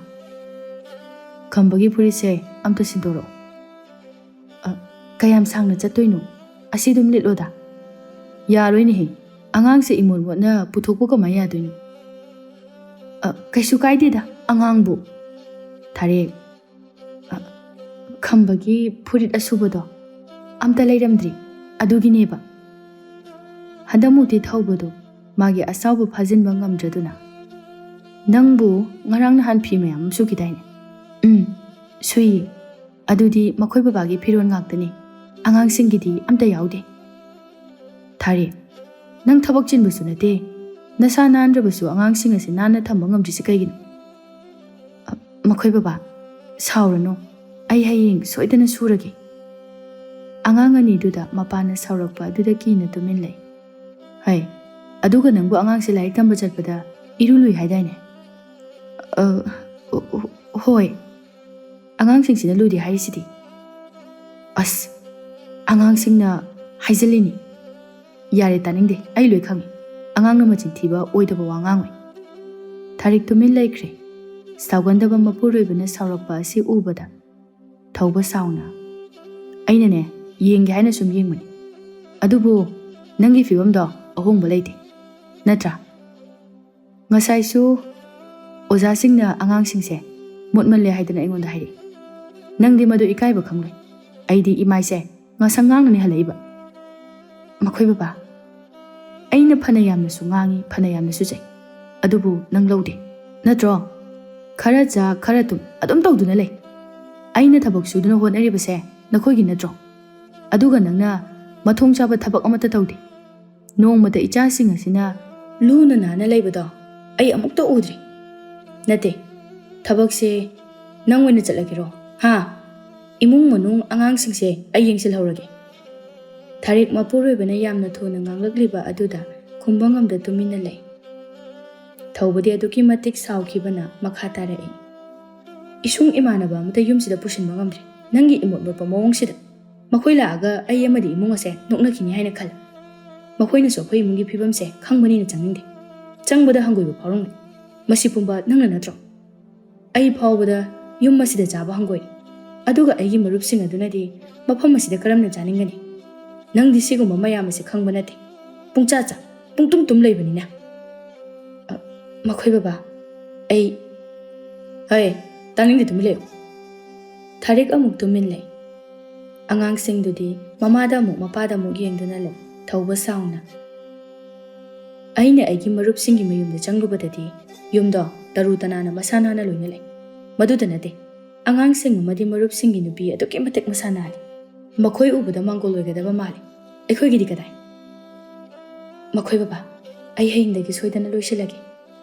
"ꯈꯝꯕꯒꯤ ꯐꯨꯔꯤꯠꯁꯦ ꯑꯝꯇ ꯁꯤꯟꯗꯣꯔꯛꯑꯣ꯫" "ꯑ, ꯀꯌꯥꯝ ꯁꯥꯡꯅ ꯆꯠꯇꯣꯏꯅꯣ? ꯑꯁꯤ ꯑꯗꯨꯝ ꯂꯤꯠꯂꯣꯗ꯫" "ꯌꯥꯔꯣꯏꯅꯦꯍꯦ, ꯑꯉꯥꯡꯁꯦ ꯏꯃꯣꯠ ꯃꯣꯠꯅ ꯄꯨꯊꯣꯛꯄ ꯀꯃꯥꯏꯅ ꯌꯥꯗꯣꯏꯅꯣ?" "ꯑ, ꯀꯩꯁꯨ ꯀꯥꯏꯗꯦꯗ, ꯑꯉꯥꯡꯕꯨ꯫" "ꯊꯥꯔꯦꯛ, ꯑ, ꯈꯝꯕꯒꯤ ꯐꯨꯔꯤꯠ ꯑꯁꯨꯕꯗꯣ ꯑꯝꯇ ꯂꯩꯔꯝꯗ꯭ꯔꯤ, ꯑꯗꯨꯒꯤꯅꯦꯕ꯫" ꯍꯟꯗꯛꯃꯨꯛꯇꯤ ꯊꯧꯕꯗꯣ ꯃꯥꯒꯤ ꯑꯁꯥꯎꯕ ꯐꯥꯖꯤꯟꯕ ꯉꯝꯗ꯭ꯔꯗꯨꯅ, "ꯅꯪꯕꯨ ꯉꯔꯥꯡ ꯅꯍꯥꯟ ꯐꯤ ꯃꯌꯥꯝ ꯑꯃ ꯁꯨꯈꯤꯗꯥꯏꯅꯦ?" "ꯎꯝ, ꯁꯨꯏꯌꯦ꯫ ꯑꯗꯨꯗꯤ ꯃꯈꯣꯏ ꯕꯕꯥꯒꯤ ꯐꯤꯔꯣꯜ ꯉꯥꯛꯇꯅꯤ, ꯑꯉꯥꯡꯁꯤꯡꯒꯤꯗꯤ ꯑꯝꯇ ꯌꯥꯎꯗꯦ꯫" "ꯊꯥꯔꯦꯛ, ꯅꯪ ꯊꯕꯛ ꯆꯤꯟꯕꯁꯨ ꯅꯠꯇꯦ, ꯅꯁꯥ ꯅꯥꯟꯗ꯭ꯔꯕꯁꯨ ꯑꯉꯥꯡꯁꯤꯡ ꯑꯁꯤ ꯅꯥꯟꯅ ꯊꯝꯕ ꯉꯝꯗ꯭ꯔꯤꯁꯤ ꯀꯩꯒꯤꯅꯣ?" "ꯑ, ꯃꯈꯣꯏ ꯕꯕꯥ, ꯁꯥꯎꯔꯅꯨ, ꯑꯩ ꯍꯌꯦꯡ ꯁꯣꯏꯗꯅ ꯁꯨꯔꯒꯦ꯫" ꯑꯉꯥꯡ ꯑꯅꯤꯗꯨꯗ ꯃꯄꯥꯅ ꯁꯥꯎꯔꯛꯄ ꯑꯗꯨꯗ ꯀꯤꯅ ꯇꯨꯃꯤꯟ ꯂꯩ꯫ "ꯍꯩ, ꯑꯗꯨꯒ ꯅꯪꯕꯨ ꯑꯉꯥꯡꯁꯦ ꯂꯥꯏꯔꯤꯛ ꯇꯝꯕ ꯆꯠꯄꯗ ꯏꯔꯨ ꯂꯨꯏ ꯍꯥꯏꯗꯥꯏꯅꯦ?" "ꯑ, ꯍꯣ-, ꯍꯣ-, ꯍꯣꯏ꯫ ꯑꯉꯥꯡꯁꯤꯡꯁꯤꯅ ꯂꯨꯗꯦ ꯍꯥꯏꯔꯤꯁꯤꯗꯤ꯫" "ꯑꯁ, ꯑꯉꯥꯡꯁꯤꯡꯅ ꯍꯥꯏꯖꯤꯜꯂꯤꯅꯤ꯫" "ꯌꯥꯔꯦ, ꯇꯥꯅꯤꯡꯗꯦ, ꯑꯩ ꯂꯣꯏ ꯈꯪꯉꯤ꯫ ꯑꯉꯥꯡꯅ ꯃꯆꯤꯟ ꯊꯤꯕ, ꯑꯣꯏꯗꯕ ꯋꯥ ꯉꯥꯡꯉꯣꯏ꯫" ꯊꯥꯔꯤꯛ ꯇꯨꯃꯤꯟ ꯂꯩꯈ꯭ꯔꯦ꯫ ꯁꯥꯎꯒꯟꯗꯕ ꯃꯄꯨꯔꯣꯏꯕꯅ ꯁꯥꯎꯔꯛꯄ ꯑꯁꯤ ꯎꯕꯗ, ꯊꯧꯕ ꯁꯥꯎꯅ, "ꯑꯩꯅꯅꯦ, ꯌꯦꯡꯒꯦ ꯍꯥꯏꯅ ꯁꯨꯝ ꯌꯦꯡꯕꯅꯤ꯫ ꯑꯗꯨꯕꯨ ꯅꯪꯒꯤ ꯐꯤꯕꯝꯗꯣ ꯑꯍꯣꯡꯕ ꯂꯩꯇꯦ, ꯅꯠꯇ꯭ꯔꯥ? ꯉꯁꯥꯏꯁꯨ ꯑꯣꯖꯥꯁꯤꯡꯅ ꯑꯉꯥꯡꯁꯤꯡꯁꯦ ꯃꯣꯠꯃꯜꯂꯦ ꯍꯥꯏꯗꯅ ꯑꯩꯉꯣꯟꯗ ꯍꯥꯏꯔꯛꯏ꯫ ꯅꯪꯗꯤ ꯃꯗꯨ ꯏꯀꯥꯏꯕ ꯈꯪꯂꯣꯏ꯫ ꯑꯩꯗꯤ ꯏꯃꯥꯏꯁꯦ ꯉꯁꯪ ꯉꯥꯡꯅꯅꯤ ꯍꯜꯂꯛꯏꯕ꯫" "ꯃꯈꯣꯏ ꯕꯕꯥ, ꯑꯩꯅ ꯐꯅ ꯌꯥꯝꯅꯁꯨ ꯉꯥꯡꯉꯤ, ꯐꯅ ꯌꯥꯝꯅꯁꯨ ꯆꯩ, ꯑꯗꯨꯕꯨ ꯅꯪ ꯂꯧꯗꯦ, ꯅꯠꯇ꯭ꯔꯣ? ꯈꯔ ꯆꯥ, ꯈꯔ ꯇꯨꯝ, ꯑꯗꯨꯝ ꯇꯧꯗꯨꯅ ꯂꯩ꯫ ꯑꯩꯅ ꯊꯕꯛ ꯁꯨꯗꯨꯅ ꯍꯣꯠꯅꯔꯤꯕꯁꯦ ꯅꯈꯣꯏꯒꯤ ꯅꯠꯇ꯭ꯔꯣ? ꯑꯗꯨꯒ ꯅꯪꯅ ꯃꯊꯣꯡ ꯆꯥꯕ ꯊꯕꯛ ꯑꯃꯠꯇ ꯇꯧꯗꯦ꯫ ꯅꯣꯡꯃꯇ ꯏꯆꯥꯁꯤꯡ ꯑꯁꯤꯅ ꯂꯨꯅ ꯅꯥꯟꯅ ꯂꯩꯕꯗꯣ ꯑꯩ ꯑꯃꯨꯛꯇ ꯎꯗ꯭ꯔꯤ꯫ ꯅꯠꯇꯦ, ꯊꯕꯛꯁꯦ ꯅꯪ ꯑꯣꯏꯅ ꯆꯠꯂꯒꯦꯔꯣ? ꯍꯥ? ꯏꯃꯨꯡ ꯃꯅꯨꯡ ꯑꯉꯥꯡꯁꯤꯡꯁꯦ ꯑꯩ ꯌꯦꯡꯁꯤꯜꯍꯧꯔꯒꯦ꯫" ꯊꯥꯔꯤꯛ ꯃꯄꯨꯔꯣꯏꯕꯅ ꯌꯥꯝꯅ ꯊꯨꯅ ꯉꯥꯡꯂꯛꯂꯤꯕ ꯑꯗꯨꯗ ꯈꯨꯝꯕ ꯉꯝꯗ ꯇꯨꯃꯤꯟꯅ ꯂꯩ꯫ ꯊꯧꯕꯗꯤ ꯑꯗꯨꯛꯀꯤ ꯃꯇꯤꯛ ꯁꯥꯎꯈꯤꯕꯅ ꯃꯈꯥ ꯇꯥꯔꯛꯏ꯫ "ꯏꯁꯨꯡ ꯏꯃꯥꯟꯅꯕ ꯑꯃꯇ ꯌꯨꯝꯁꯤꯗ ꯄꯨꯁꯤꯟꯕ ꯉꯝꯗ꯭ꯔꯦ, ꯅꯪꯒꯤ ꯏꯃꯣꯠ ꯃꯣꯠꯄ ꯃꯑꯣꯡꯁꯤꯗ꯫ ꯃꯈꯣꯏ ꯂꯥꯛꯑꯒ ꯑꯩ ꯑꯃꯗꯤ ꯏꯃꯨꯡ ꯑꯁꯦ ꯅꯣꯛꯅꯈꯤꯅꯤ ꯍꯥꯏꯅ ꯈꯜꯂꯤ꯫ ꯃꯈꯣꯏꯅꯁꯨ ꯑꯩꯈꯣꯏ ꯏꯃꯨꯡꯒꯤ ꯐꯤꯕꯝꯁꯦ ꯈꯪꯕꯅꯤꯅ ꯆꯪꯅꯤꯡꯗꯦ꯫ ꯆꯪꯕꯗ ꯍꯪꯒꯣꯏꯕ ꯐꯥꯎꯔꯝꯒꯅꯤ꯫ ꯃꯁꯤ ꯄꯨꯝꯕ ꯅꯪꯅ ꯅꯠꯇ꯭ꯔꯣ? ꯑꯩ ꯐꯥꯎꯕꯗ ꯌꯨꯝ ꯑꯁꯤꯗ ꯆꯥꯕ ꯍꯪꯒꯣꯏ꯫ ꯑꯗꯨꯒ ꯑꯩꯒꯤ ꯃꯔꯨꯞꯁꯤꯡ ꯑꯗꯨꯅꯗꯤ ꯃꯐꯝ ꯑꯁꯤꯗ ꯀꯔꯝꯅ ꯆꯥꯅꯤꯡꯒꯅꯤ? ꯅꯪꯗꯤ ꯁꯤꯒꯨꯝꯕ ꯃꯌꯥꯝ ꯑꯁꯤ ꯈꯪꯕ ꯅꯠꯇꯦ꯫ ꯄꯨꯡꯆꯥ ꯆꯥ, ꯄꯨꯡꯇꯨꯝ ꯇꯨꯝ ꯂꯩꯕꯅꯤꯅ꯫" "ꯑ, ꯃꯈꯣꯏ ꯕꯕꯥ, ꯑꯩ꯫" "ꯍꯩ, ꯇꯥꯅꯤꯡꯗꯦ, ꯇꯨꯃꯤꯟ ꯂꯩꯌꯨ꯫" ꯊꯥꯔꯤꯛ ꯑꯃꯨꯛ ꯇꯨꯃꯤꯟ ꯂꯩ꯫ ꯑꯉꯥꯡꯁꯤꯡꯗꯨꯗꯤ ꯃꯃꯥꯗ ꯑꯃꯨꯛ ꯃꯄꯥꯗ ꯑꯃꯨꯛ ꯌꯦꯡꯗꯨꯅ ꯂꯩ꯫ ꯊꯧꯕ ꯁꯥꯎꯅ, "ꯑꯩꯅ ꯑꯩꯒꯤ ꯃꯔꯨꯞꯁꯤꯡꯒꯤ ꯃꯌꯨꯝꯗ ꯆꯪꯂꯨꯕꯗꯗꯤ ꯌꯨꯝꯗꯣ ꯇꯔꯨ ꯇꯅꯥꯟꯅ ꯃꯁꯥ ꯅꯥꯟꯅ ꯂꯣꯏꯅ ꯂꯩ꯫ ꯃꯗꯨꯗ ꯅꯠꯇꯦ, ꯑꯉꯥꯡꯁꯤꯡ ꯑꯃꯗꯤ ꯃꯔꯨꯞꯁꯤꯡꯒꯤ ꯅꯨꯄꯤ ꯑꯗꯨꯛꯀꯤ ꯃꯇꯤꯛ ꯃꯁꯥ ꯅꯥꯜꯂꯤ꯫ ꯃꯈꯣꯏ ꯎꯕꯗ ꯃꯥꯡꯒꯣꯜ ꯑꯣꯏꯒꯗꯕ ꯃꯥꯜꯂꯤ꯫ ꯑꯩꯈꯣꯏꯒꯤꯗꯤ ꯀꯗꯥꯏ?" "ꯃꯈꯣꯏ ꯕꯕꯥ, ꯑꯩ ꯍꯌꯦꯡꯗꯒꯤ ꯁꯣꯏꯗꯅ ꯂꯣꯏꯁꯤꯜꯂꯒꯦ꯫"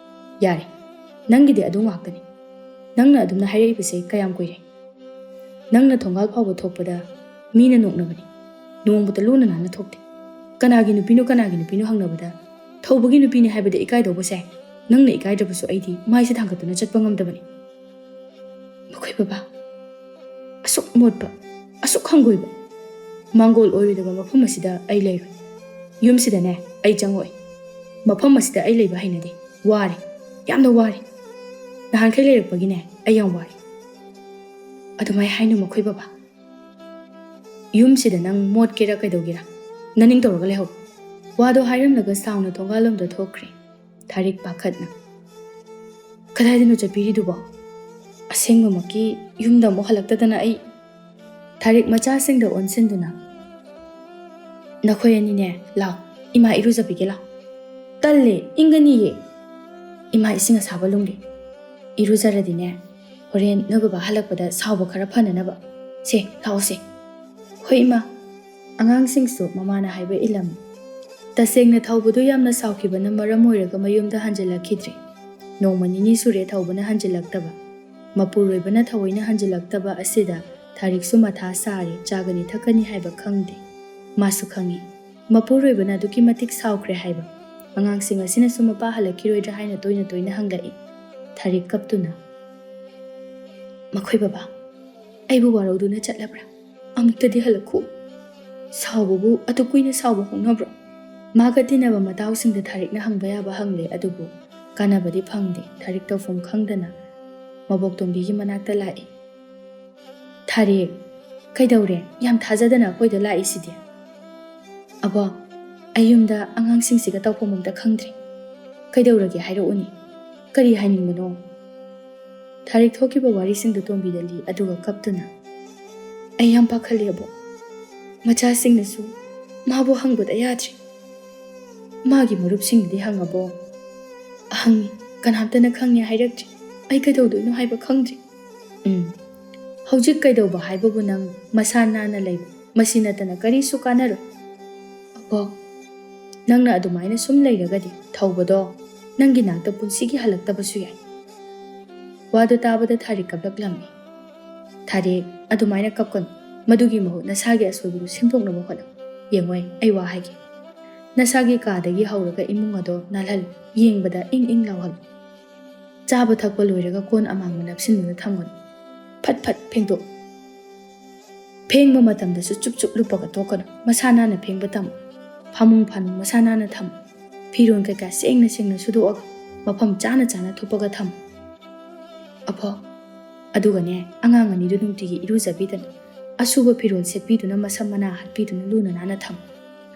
"ꯌꯥꯔꯦ, ꯅꯪꯒꯤꯗꯤ ꯑꯗꯨ ꯉꯥꯛꯇꯅꯤ꯫ ꯅꯪꯅ ꯑꯗꯨꯝꯅ ꯍꯥꯏꯔꯛꯏꯕꯁꯦ ꯀꯌꯥꯝ ꯀꯨꯏꯔꯦ? ꯅꯪꯅ ꯊꯣꯡꯒꯥꯜ ꯐꯥꯎꯕ ꯊꯣꯛꯄꯗ ꯃꯤꯅ ꯅꯣꯛꯅꯕꯅꯤ꯫ ꯅꯣꯡꯃꯇ ꯂꯨꯅ ꯅꯥꯟꯅ ꯊꯣꯛꯇꯦ꯫ ꯀꯅꯥꯒꯤ ꯅꯨꯄꯤꯅꯣ, ꯀꯅꯥꯒꯤ ꯅꯨꯄꯤꯅꯣ ꯍꯪꯅꯕꯗ ꯊꯧꯕꯒꯤ ꯅꯨꯄꯤꯅꯤ ꯍꯥꯏꯕꯗ ꯏꯀꯥꯏꯗꯧꯕꯁꯦ ꯅꯪꯅ ꯏꯀꯥꯏꯗ꯭ꯔꯕꯁꯨ ꯑꯩꯗꯤ ꯃꯥꯏꯁꯦ ꯊꯥꯡꯒꯠꯇꯨꯅ ꯆꯠꯄ ꯉꯝꯗꯕꯅꯤ꯫" "ꯃꯈꯣꯏ ꯕꯕꯥ, ꯑꯁꯨꯛ ꯃꯣꯠꯄ, ꯑꯁꯨꯛ ꯍꯪꯒꯣꯏꯕ ꯃꯥꯡꯒꯣꯜ ꯑꯣꯏꯔꯣꯏꯗꯕ ꯃꯐꯝ ꯑꯁꯤꯗ ꯑꯩ ꯂꯩꯔꯣꯏ꯫ ꯌꯨꯝꯁꯤꯗꯅꯦ ꯑꯩ ꯆꯪꯉꯣꯏ꯫ ꯃꯐꯝ ꯑꯁꯤꯗ ꯑꯩ ꯂꯩꯕ ꯍꯩꯅꯗꯦ꯫ ꯋꯥꯔꯦ, ꯌꯥꯝꯅ ꯋꯥꯔꯦ꯫ ꯅꯍꯥꯟꯈꯩ ꯂꯩꯔꯛꯄꯒꯤꯅꯦ ꯑꯩ ꯌꯥꯝ ꯋꯥꯔꯦ꯫" ꯑꯗꯨꯃꯥꯏ ꯍꯥꯏꯅꯨ ꯃꯈꯣꯏ ꯕꯕꯥ꯫ ꯌꯨꯝꯁꯤꯗ ꯅꯪ ꯃꯣꯠꯀꯦꯔꯥ ꯀꯩꯗꯧꯒꯦꯔꯥ, ꯅꯅꯤꯡ ꯇꯧꯔꯒ ꯂꯩꯍꯧ꯫ ꯋꯥꯗꯣ ꯍꯥꯏꯔꯝꯂꯒ ꯁꯥꯎꯅ ꯊꯣꯡꯒꯥꯜꯂꯣꯝꯗ ꯊꯣꯛꯈ꯭ꯔꯦ ꯊꯥꯔꯤꯛ ꯄꯥꯈꯠꯅ꯫ "ꯀꯗꯥꯏꯗꯅꯣ ꯆꯠꯄꯤꯔꯤꯗꯨꯕꯣ? ꯑꯁꯦꯡꯕꯃꯛꯀꯤ ꯌꯨꯝꯗ ꯑꯃꯨꯛ ꯍꯜꯂꯛꯇꯗꯅ ꯑꯩ"꯫ ꯊꯥꯔꯤꯛ ꯃꯆꯥꯁꯤꯡꯗ ꯑꯣꯟꯁꯤꯟꯗꯨꯅ, "ꯅꯈꯣꯏ ꯑꯅꯤꯅꯦ, ꯂꯥꯎ, ꯏꯃꯥ ꯏꯔꯨꯖꯕꯤꯒꯦ ꯂꯥꯎ"꯫ "ꯇꯜꯂꯦ, ꯏꯪꯒꯅꯤꯌꯦ꯫ ꯏꯃꯥ ꯏꯁꯤꯡ ꯑꯁꯥꯕ ꯂꯨꯝꯒꯦ꯫ ꯏꯔꯨꯖꯔꯗꯤꯅꯦ, ꯍꯣꯔꯦꯟ ꯅꯣꯏ ꯕꯕꯥ ꯍꯜꯂꯛꯄꯗ ꯁꯥꯎꯕ ꯈꯔ ꯐꯅꯅꯕ꯫ ꯁꯦ, ꯂꯥꯛꯑꯣꯁꯦ"꯫ "ꯍꯣꯏ ꯏꯃꯥ"꯫ ꯑꯉꯥꯡꯁꯤꯡꯁꯨ ꯃꯃꯥꯅ ꯍꯥꯏꯕ ꯏꯜꯂꯝꯃꯤ꯫ ꯇꯁꯦꯡꯅ ꯊꯧꯕꯗꯨ ꯌꯥꯝꯅ ꯁꯥꯎꯈꯤꯕꯅ ꯃꯔꯝ ꯑꯣꯏꯔꯒ ꯃꯌꯨꯝꯗ ꯍꯟꯖꯤꯜꯂꯛꯈꯤꯗ꯭ꯔꯦ꯫ ꯅꯣꯡꯃ ꯅꯤꯅꯤ ꯁꯨꯔꯦ ꯊꯧꯕꯅ ꯍꯟꯖꯤꯜꯂꯛꯇꯕ꯫ ꯃꯄꯨꯔꯣꯏꯕꯅ ꯊꯑꯣꯏꯅ ꯍꯟꯖꯤꯜꯂꯛꯇꯕ ꯑꯁꯤꯗ ꯊꯥꯔꯤꯛꯁꯨ ꯃꯊꯥ ꯁꯥꯔꯦ, ꯆꯥꯒꯅꯤ ꯊꯛꯀꯅꯤ ꯍꯥꯏꯕ ꯈꯪꯗꯦ꯫ ꯃꯥꯁꯨ ꯈꯪꯏ, ꯃꯄꯨꯔꯣꯏꯕꯅ ꯑꯗꯨꯛꯀꯤ ꯃꯇꯤꯛ ꯁꯥꯎꯈ꯭ꯔꯦ ꯍꯥꯏꯕ꯫ ꯑꯉꯥꯡꯁꯤꯡ ꯑꯁꯤꯅꯁꯨ ꯃꯄꯥ ꯍꯜꯂꯛꯈꯤꯔꯣꯏꯗ꯭ꯔꯥ ꯍꯥꯏꯅ ꯇꯣꯏꯅ ꯇꯣꯏꯅ ꯍꯪꯂꯛꯏ꯫ ꯊꯥꯔꯤꯛ ꯀꯞꯇꯨꯅ, "ꯃꯈꯣꯏ ꯕꯕꯥ, ꯑꯩꯕꯨ ꯋꯥꯔꯧꯗꯨꯅ ꯆꯠꯂꯕ꯭ꯔꯥ? ꯑꯃꯨꯛꯇꯗꯤ ꯍꯜꯂꯛꯈꯣ꯫ ꯁꯥꯎꯕꯕꯨ ꯑꯗꯨ ꯀꯨꯏꯅ ꯁꯥꯎꯕ ꯍꯧꯅꯕ꯭ꯔꯣ?" ꯃꯥꯒ ꯇꯤꯟꯅꯕ ꯃꯇꯥꯎꯁꯤꯡꯗ ꯊꯥꯔꯤꯛꯅ ꯍꯪꯕ ꯌꯥꯕ ꯍꯪꯂꯦ, ꯑꯗꯨꯕꯨ ꯀꯥꯟꯅꯕꯗꯤ ꯐꯪꯗꯦ꯫ ꯊꯥꯔꯤꯛ ꯇꯧꯐꯝ ꯈꯪꯗꯅ ꯃꯕꯣꯛꯇꯣꯝꯕꯤꯒꯤ ꯃꯅꯥꯛꯇ ꯂꯥꯛꯏ꯫ "ꯊꯥꯔꯤꯛ, ꯀꯩꯗꯧꯔꯦ? ꯌꯥꯝ ꯊꯥꯖꯗꯅ ꯑꯩꯈꯣꯏꯗ ꯂꯥꯛꯏꯁꯤꯗꯤ?" "ꯑꯕꯣ, ꯑꯩ ꯌꯨꯝꯗ ꯑꯉꯥꯡꯁꯤꯡꯁꯤꯒ ꯇꯧꯐꯝ ꯑꯝꯇ ꯈꯪꯗ꯭ꯔꯦ꯫ ꯀꯩꯗꯧꯔꯒꯦ ꯍꯥꯏꯔꯛꯎꯅꯦ? ꯀꯔꯤ ꯍꯥꯏꯅꯤꯡꯕꯅꯣ?" ꯊꯥꯔꯤꯛ ꯊꯣꯛꯈꯤꯕ ꯋꯥꯔꯤꯁꯤꯡꯗꯨ ꯇꯣꯝꯕꯤꯗ ꯂꯤ, ꯑꯗꯨꯒ ꯀꯞꯇꯨꯅ, "ꯑꯩ ꯌꯥꯝ ꯄꯥꯈꯠꯂꯦ ꯑꯕꯣ꯫ ꯃꯆꯥꯁꯤꯡꯅꯁꯨ ꯃꯥꯕꯨ ꯍꯪꯕꯗ ꯌꯥꯗ꯭ꯔꯦ꯫ ꯃꯥꯒꯤ ꯃꯔꯨꯞꯁꯤꯡꯗꯤ ꯍꯪꯉꯕꯣ?" "ꯍꯪꯉꯤ, ꯀꯅꯥꯝꯇꯅ ꯈꯪꯉꯦ ꯍꯥꯏꯔꯛꯇ꯭ꯔꯤ꯫ ꯑꯩ ꯀꯩꯗꯧꯗꯣꯏꯅꯣ ꯍꯥꯏꯕ ꯈꯪꯗ꯭ꯔꯤ"꯫ "ꯎꯝ, ꯍꯧꯖꯤꯛ ꯀꯩꯗꯧꯕ ꯍꯥꯏꯕꯕꯨ ꯅꯪ ꯃꯁꯥ ꯅꯥꯟꯅ ꯂꯩꯕ, ꯃꯁꯤ ꯅꯠꯇꯅ ꯀꯔꯤꯁꯨ ꯀꯥꯟꯅꯔꯣꯏ꯫ ꯑꯕꯣ, ꯅꯪꯅ ꯑꯗꯨꯃꯥꯏꯅ ꯁꯨꯝ ꯂꯩꯔꯒꯗꯤ ꯊꯧꯕꯗꯣ ꯅꯪꯒꯤ ꯅꯥꯛꯇ ꯄꯨꯟꯁꯤꯒꯤ ꯍꯜꯂꯛꯇꯕꯁꯨ ꯌꯥꯏ"꯫ ꯋꯥꯗꯨ ꯇꯥꯕꯗ ꯊꯥꯔꯤꯛ ꯀꯞꯂꯛꯂꯝꯃꯤ꯫ "ꯊꯥꯔꯤꯛ, ꯑꯗꯨꯃꯥꯏꯅ ꯀꯞꯀꯅꯨ꯫ ꯃꯗꯨꯒꯤ ꯃꯍꯨꯠ ꯅꯁꯥꯒꯤ ꯑꯁꯣꯏꯕꯗꯨ ꯁꯦꯝꯗꯣꯛꯅꯕ ꯍꯣꯠꯅꯧ꯫ ꯌꯦꯡꯉꯣꯏ, ꯑꯩ ꯋꯥ ꯍꯥꯏꯒꯦ꯫ ꯅꯁꯥꯒꯤ ꯀꯥꯗꯒꯤ ꯍꯧꯔꯒ ꯏꯃꯨꯡ ꯑꯗꯣ ꯅꯥꯜꯍꯜꯂꯨ꯫ ꯌꯦꯡꯕꯗ ꯏꯪ ꯏꯪ ꯂꯥꯎꯍꯜꯂꯨ꯫ ꯆꯥꯕ ꯊꯛꯄ ꯂꯣꯏꯔꯒ ꯀꯣꯟ ꯑꯃꯥꯡꯕ ꯅꯞꯁꯤꯟꯗꯨꯅ ꯊꯝꯒꯅꯨ꯫ ꯐꯠ ꯐꯠ ꯐꯦꯡꯗꯣꯛꯎ꯫ ꯐꯦꯡꯕ ꯃꯇꯝꯗꯁꯨ ꯆꯨꯞ ꯆꯨꯞ ꯂꯨꯞꯄꯒ ꯇꯣꯛꯀꯅꯨ꯫ ꯃꯁꯥ ꯅꯥꯟꯅ ꯐꯦꯡꯕ ꯇꯝꯃꯨ꯫ ꯐꯃꯨꯡ ꯐꯥꯅꯨꯡ ꯃꯁꯥ ꯅꯥꯟꯅ ꯊꯝꯃꯨ꯫ ꯐꯤꯔꯣꯜ ꯀꯩꯀꯥ ꯁꯦꯡꯅ ꯁꯦꯡꯅ ꯁꯨꯗꯣꯛꯑꯒ ꯃꯐꯝ ꯆꯥꯅ ꯆꯥꯅ ꯊꯨꯞꯄꯒ ꯊꯝꯃꯨ꯫ ꯑꯕꯣ, ꯑꯗꯨꯒꯅꯦ, ꯑꯉꯥꯡ ꯑꯅꯤꯗꯨ ꯅꯨꯡꯇꯤꯒꯤ ꯏꯔꯨꯖꯕꯤꯗꯅ, ꯑꯁꯨꯕ ꯐꯤꯔꯣꯜ ꯁꯦꯠꯄꯤꯗꯨꯅ, ꯃꯁꯝ ꯃꯅꯥ ꯍꯠꯄꯤꯗꯨꯅ ꯂꯨꯅ ꯅꯥꯟꯅ ꯊꯝꯃꯨ꯫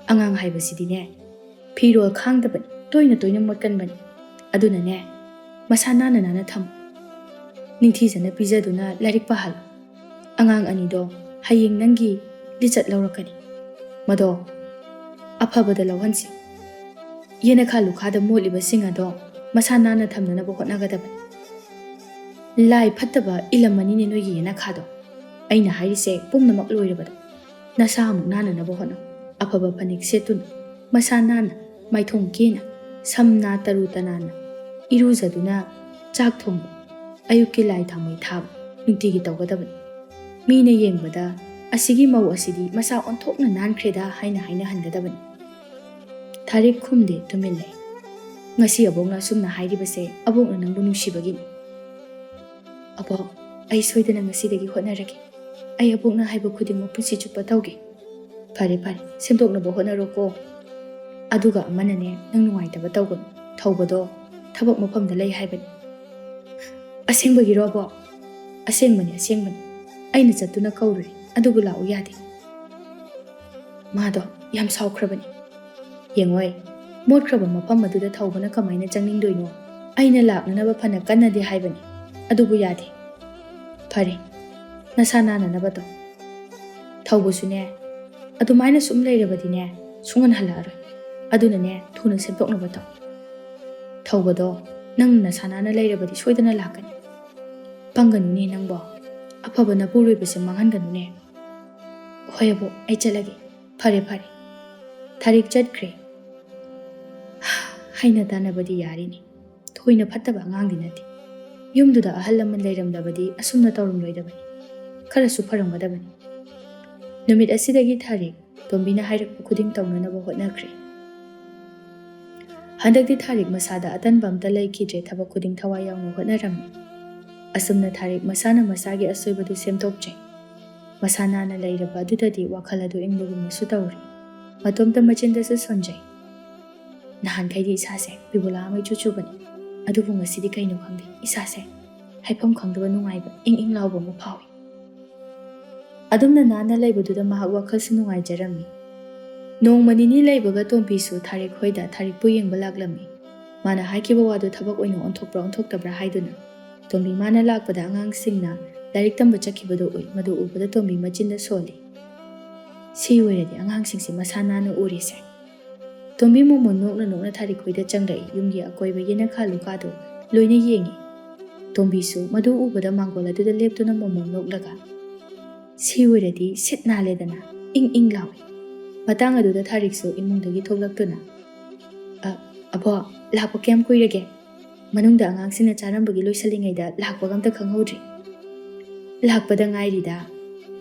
ꯑꯉꯥꯡ ꯍꯥꯏꯕꯁꯤꯗꯤꯅꯦ, ꯐꯤꯔꯣꯜ ꯈꯥꯡꯗꯕꯅꯤ, ꯇꯣꯏꯅ ꯇꯣꯏꯅ ꯃꯣꯠꯀꯟꯕꯅꯤ꯫ ꯑꯗꯨꯅꯅꯦ, ꯃꯁꯥ ꯅꯥꯟꯅ ꯅꯥꯟꯅ ꯊꯝꯃꯨ꯫ ꯅꯤꯡꯊꯤꯖꯅ ꯄꯤꯖꯗꯨꯅ ꯂꯥꯏꯔꯤꯛ ꯄꯥꯍꯜꯂꯨ꯫ ꯑꯉꯥꯡ ꯑꯅꯤꯗꯣ ꯍꯌꯦꯡ ꯅꯪꯒꯤ ꯂꯤꯆꯠ ꯂꯧꯔꯛꯀꯅꯤ꯫ ꯃꯗꯣ ꯑꯐꯕꯗ ꯂꯧꯍꯟꯁꯤ꯫ ꯌꯦꯅꯈꯥ ꯂꯨꯈꯥꯗ ꯃꯣꯠꯂꯤꯕꯁꯤꯡ ꯑꯗꯣ ꯃꯁꯥ ꯅꯥꯟꯅ ꯊꯝꯅꯅꯕ ꯍꯣꯠꯅꯒꯗꯕꯅꯤ꯫ ꯂꯥꯏ ꯐꯠꯇꯕ ꯏꯂꯝꯃꯅꯤꯅꯦ ꯅꯣꯏꯒꯤ ꯌꯦꯅꯈꯥꯗꯣ꯫ ꯑꯩꯅ ꯍꯥꯏꯔꯤꯁꯦ ꯄꯨꯝꯅꯃꯛ ꯂꯣꯏꯔꯕꯗꯣ꯫ ꯅꯁꯥ ꯑꯃꯨꯛ ꯅꯥꯟꯅꯅꯕ ꯍꯣꯠꯅꯧ꯫ ꯑꯐꯕ ꯐꯅꯦꯛ ꯁꯦꯠꯇꯨꯅ, ꯃꯁꯥ ꯅꯥꯟꯅ, ꯃꯥꯏꯊꯣꯡ ꯀꯦꯅ, ꯁꯝ ꯅꯥ ꯇꯔꯨ ꯇꯅꯥꯟꯅ ꯏꯔꯨꯖꯗꯨꯅ, ꯆꯥꯛ ꯊꯣꯡꯕ, ꯑꯌꯨꯛꯀꯤ ꯂꯥꯏ ꯊꯥꯎꯃꯩ ꯊꯥꯕ ꯅꯨꯡꯇꯤꯒꯤ ꯇꯧꯒꯗꯕꯅꯤ꯫ ꯃꯤꯅ ꯌꯦꯡꯕꯗ, "ꯑꯁꯤꯒꯤ ꯃꯧ ꯑꯁꯤꯗꯤ ꯃꯁꯥ ꯑꯣꯟꯊꯣꯛꯅ ꯅꯥꯟꯈ꯭ꯔꯦꯗ" ꯍꯥꯏꯅ ꯍꯥꯏꯅꯍꯟꯒꯗꯕꯅꯤ꯫ ꯊꯥꯔꯤꯛ ꯈꯨꯝꯗꯦ, ꯇꯨꯃꯤꯟ ꯂꯩ꯫ ꯉꯁꯤ ꯑꯕꯣꯛꯅ ꯑꯁꯨꯝꯅ ꯍꯥꯏꯔꯤꯕꯁꯦ ꯑꯕꯣꯛꯅ ꯅꯪꯕꯨ ꯅꯨꯡꯁꯤꯕꯒꯤꯅꯤ꯫ "ꯑꯕꯣꯛ, ꯑꯩ ꯁꯣꯏꯗꯅ ꯉꯁꯤꯗꯒꯤ ꯍꯣꯠꯅꯔꯒꯦ꯫ ꯑꯩ ꯑꯕꯣꯛꯅ ꯍꯥꯏꯕ ꯈꯨꯗꯤꯡꯃꯛ ꯄꯨꯟꯁꯤ ꯆꯨꯞꯄ ꯇꯧꯒꯦ꯫" "ꯐꯔꯦ, ꯐꯔꯦ, ꯁꯦꯝꯗꯣꯛꯅꯕ ꯍꯣꯠꯅꯔꯣꯀꯣ꯫ ꯑꯗꯨꯒ ꯑꯃꯅꯅꯦ, ꯅꯪ ꯅꯨꯡꯉꯥꯏꯇꯕ ꯇꯧꯒꯅꯨ꯫ ꯊꯧꯕꯗꯣ ꯊꯕꯛ ꯃꯐꯝꯗ ꯂꯩ ꯍꯥꯏꯕꯅꯤ꯫" "ꯑꯁꯦꯡꯕꯒꯤꯔꯣ, ꯑꯕꯣꯛ?" "ꯑꯁꯦꯡꯕꯅꯤ, ꯑꯁꯦꯡꯕꯅꯤ꯫ ꯑꯩꯅ ꯆꯠꯇꯨꯅ ꯀꯧꯔꯨꯔꯦ, ꯑꯗꯨꯕꯨ ꯂꯥꯛꯎ ꯌꯥꯗꯦ꯫" "ꯃꯥꯗꯣ ꯌꯥꯝ ꯁꯥꯎꯈ꯭ꯔꯕꯅꯤ꯫" "ꯌꯦꯡꯉꯣꯏ, ꯃꯣꯠꯈ꯭ꯔꯕ ꯃꯐꯝ ꯑꯗꯨꯗ ꯊꯧꯕꯅ ꯀꯃꯥꯏꯅ ꯆꯪꯅꯤꯡꯗꯣꯏꯅꯣ? ꯑꯩꯅ ꯂꯥꯛꯅꯅꯕ ꯐꯅ ꯀꯟꯅꯗꯤ ꯍꯥꯏꯕꯅꯤ, ꯑꯗꯨꯕꯨ ꯌꯥꯗꯦ꯫" "ꯐꯔꯦ, ꯅꯁꯥ ꯅꯥꯟꯅꯅꯕ ꯇꯧ꯫" "ꯊꯧꯕꯁꯨꯅꯦ, ꯑꯗꯨꯃꯥꯏꯅ ꯁꯨꯝ ꯂꯩꯔꯕꯗꯤꯅꯦ, ꯁꯨꯡꯍꯟ ꯍꯜꯂꯛꯑꯔꯣꯏ꯫ ꯑꯗꯨꯅꯅꯦ, ꯊꯨꯅ ꯁꯦꯝꯗꯣꯛꯅꯕ ꯇꯧ꯫" "ꯊꯧꯕꯗꯣ, ꯅꯪ ꯅꯁꯥ ꯅꯥꯟꯅ ꯂꯩꯔꯕꯗꯤ ꯁꯣꯏꯗꯅ ꯂꯥꯛꯀꯅꯤ꯫" "ꯄꯪꯒꯅꯨꯅꯦ ꯅꯪꯕꯣ, ꯑꯐꯕ ꯅꯄꯨꯔꯣꯏꯕꯁꯦ ꯃꯥꯡꯍꯟꯒꯅꯨꯅꯦ꯫" "ꯍꯣꯏ ꯑꯕꯣꯛ, ꯑꯩ ꯆꯠꯂꯒꯦ꯫" "ꯐꯔꯦ, ꯐꯔꯦ꯫" ꯊꯥꯔꯤꯛ ꯆꯠꯈ꯭ꯔꯦ꯫ ꯍꯥꯏꯅ ꯇꯥꯟꯅꯕꯗꯤ ꯌꯥꯔꯤꯅꯤ꯫ ꯊꯣꯏꯅ ꯐꯠꯇꯕ ꯑꯉꯥꯡꯗꯤ ꯅꯠꯇꯦ꯫ ꯌꯨꯝꯗꯨꯗ ꯑꯍꯜ ꯂꯃꯟ ꯂꯩꯔꯝꯂꯕꯗꯤ ꯑꯁꯨꯝꯅ ꯇꯧꯔꯝꯂꯣꯏꯗꯕꯅꯤ꯫ ꯈꯔꯁꯨ ꯐꯔꯝꯒꯗꯕꯅꯤ꯫ ꯅꯨꯃꯤꯠ ꯑꯁꯤꯗꯒꯤ ꯊꯥꯔꯤꯛ ꯇꯣꯝꯕꯤꯅ ꯍꯥꯏꯔꯛꯄ ꯈꯨꯗꯤꯡ ꯇꯧꯅꯅꯕ ꯍꯣꯠꯅꯈ꯭ꯔꯦ꯫ ꯍꯟꯗꯛꯇꯤ ꯊꯥꯔꯤꯛ ꯃꯁꯥꯗ ꯑꯇꯟꯕ ꯑꯝꯇ ꯂꯩꯈꯤꯗ꯭ꯔꯦ, ꯊꯕꯛ ꯈꯨꯗꯤꯡ ꯊꯋꯥꯏ ꯌꯥꯎꯅ ꯍꯣꯠꯅꯔꯝꯃꯤ꯫ ꯑꯁꯨꯝꯅ ꯊꯥꯔꯤꯛ ꯃꯁꯥꯅ ꯃꯁꯥꯒꯤ ꯑꯁꯣꯏꯕꯗꯨ ꯁꯦꯝꯗꯣꯛꯆꯩ꯫ ꯃꯁꯥ ꯅꯥꯟꯅ ꯂꯩꯔꯕ ꯑꯗꯨꯗꯗꯤ ꯋꯥꯈꯜ ꯑꯗꯨ ꯏꯪꯕꯒꯨꯝꯅꯁꯨ ꯇꯧꯔꯤ꯫ ꯃꯇꯣꯝꯇ ꯃꯆꯤꯟꯗꯁꯨ ꯁꯣꯟꯖꯩ꯫ "ꯅꯍꯥꯟꯈꯩꯗꯤ ꯏꯁꯥꯁꯦ ꯕꯤꯕꯨꯂꯥ ꯑꯃ ꯏꯆꯨ ꯆꯨꯕꯅꯤ, ꯑꯗꯨꯕꯨ ꯉꯁꯤꯗꯤ ꯀꯩꯅꯣ ꯈꯪꯗꯦ, ꯏꯁꯥꯁꯦ ꯍꯥꯏꯐꯝ ꯈꯪꯗꯕ ꯅꯨꯡꯉꯥꯏꯕ, ꯏꯪ ꯏꯪ ꯂꯥꯎꯕ ꯑꯃ ꯐꯥꯎꯏ꯫ ꯑꯗꯨꯝꯅ ꯅꯥꯟꯅ ꯂꯩꯕꯗꯨꯗ ꯃꯍꯥꯛ ꯋꯥꯈꯜꯁꯨ ꯅꯨꯡꯉꯥꯏꯖꯔꯝꯃꯤ꯫ ꯅꯣꯡꯃ ꯅꯤꯅꯤ ꯂꯩꯕꯒ ꯇꯣꯝꯕꯤꯁꯨ ꯊꯥꯔꯤꯛ ꯍꯣꯏꯗ ꯊꯥꯔꯤꯛꯄꯨ ꯌꯦꯡꯕ ꯂꯥꯛꯂꯝꯃꯤ꯫ ꯃꯥꯅ ꯍꯥꯏꯈꯤꯕ ꯋꯥꯗꯨ ꯊꯕꯛ ꯑꯣꯏꯅ ꯑꯣꯟꯊꯣꯛꯄ꯭ꯔꯥ ꯑꯣꯟꯊꯣꯛꯇꯕ꯭ꯔꯥ ꯍꯥꯏꯗꯨꯅ꯫ ꯇꯣꯝꯕꯤ ꯃꯥꯅ ꯂꯥꯛꯄꯗ ꯑꯉꯥꯡꯁꯤꯡꯅ ꯂꯥꯏꯔꯤꯛ ꯇꯝꯕ ꯆꯠꯈꯤꯕꯗꯨ ꯎꯏ꯫ ꯃꯗꯨ ꯎꯕꯗ ꯇꯣꯝꯕꯤ ꯃꯆꯤꯟꯗ ꯁꯣꯜꯂꯤ꯫ "ꯁꯤ ꯑꯣꯏꯔꯗꯤ ꯑꯉꯥꯡꯁꯤꯡꯁꯤ ꯃꯁꯥ ꯅꯥꯟꯅ ꯎꯔꯤꯁꯦ"꯫ ꯇꯣꯝꯕꯤ ꯃꯣꯃꯣꯟ ꯅꯣꯛꯅ ꯅꯣꯛꯅ ꯊꯥꯔꯤꯛ ꯈꯣꯏꯗ ꯆꯪꯂꯛꯏ꯫ ꯌꯨꯝꯒꯤ ꯑꯀꯣꯏꯕ ꯌꯦꯅꯈꯥ ꯂꯨꯈꯥꯗꯨ ꯂꯣꯏꯅ ꯌꯦꯡꯉꯤ꯫ ꯇꯣꯝꯕꯤꯁꯨ ꯃꯗꯨ ꯎꯕꯗ ꯃꯥꯡꯒꯣꯜ ꯑꯗꯨꯗ ꯂꯦꯞꯇꯨꯅ ꯃꯣꯃꯣꯟ ꯅꯣꯛꯂꯒ, "ꯁꯤ ꯑꯣꯏꯔꯗꯤ ꯁꯤꯠ ꯅꯥꯜꯂꯦꯗꯅ", ꯏꯪ ꯏꯪ ꯂꯥꯎꯏ꯫ ꯃꯇꯥꯡ ꯑꯗꯨꯗ ꯊꯥꯔꯤꯛꯁꯨ ꯏꯃꯨꯡꯗꯒꯤ ꯊꯣꯛꯂꯛꯇꯨꯅ, "ꯑ, ꯑꯕꯣ, ꯂꯥꯛꯄ ꯀꯌꯥꯝ ꯀꯨꯏꯔꯒꯦ? ꯃꯅꯨꯡꯗ ꯑꯉꯥꯡꯁꯤꯡꯅ ꯆꯥꯔꯝꯕꯒꯤ ꯂꯣꯏꯁꯤꯜꯂꯤꯉꯩꯗ ꯂꯥꯛꯄꯒ ꯑꯝꯇ ꯈꯪꯍꯧꯗ꯭ꯔꯤ꯫ ꯂꯥꯛꯄꯗ ꯉꯥꯏꯔꯤꯗ꯫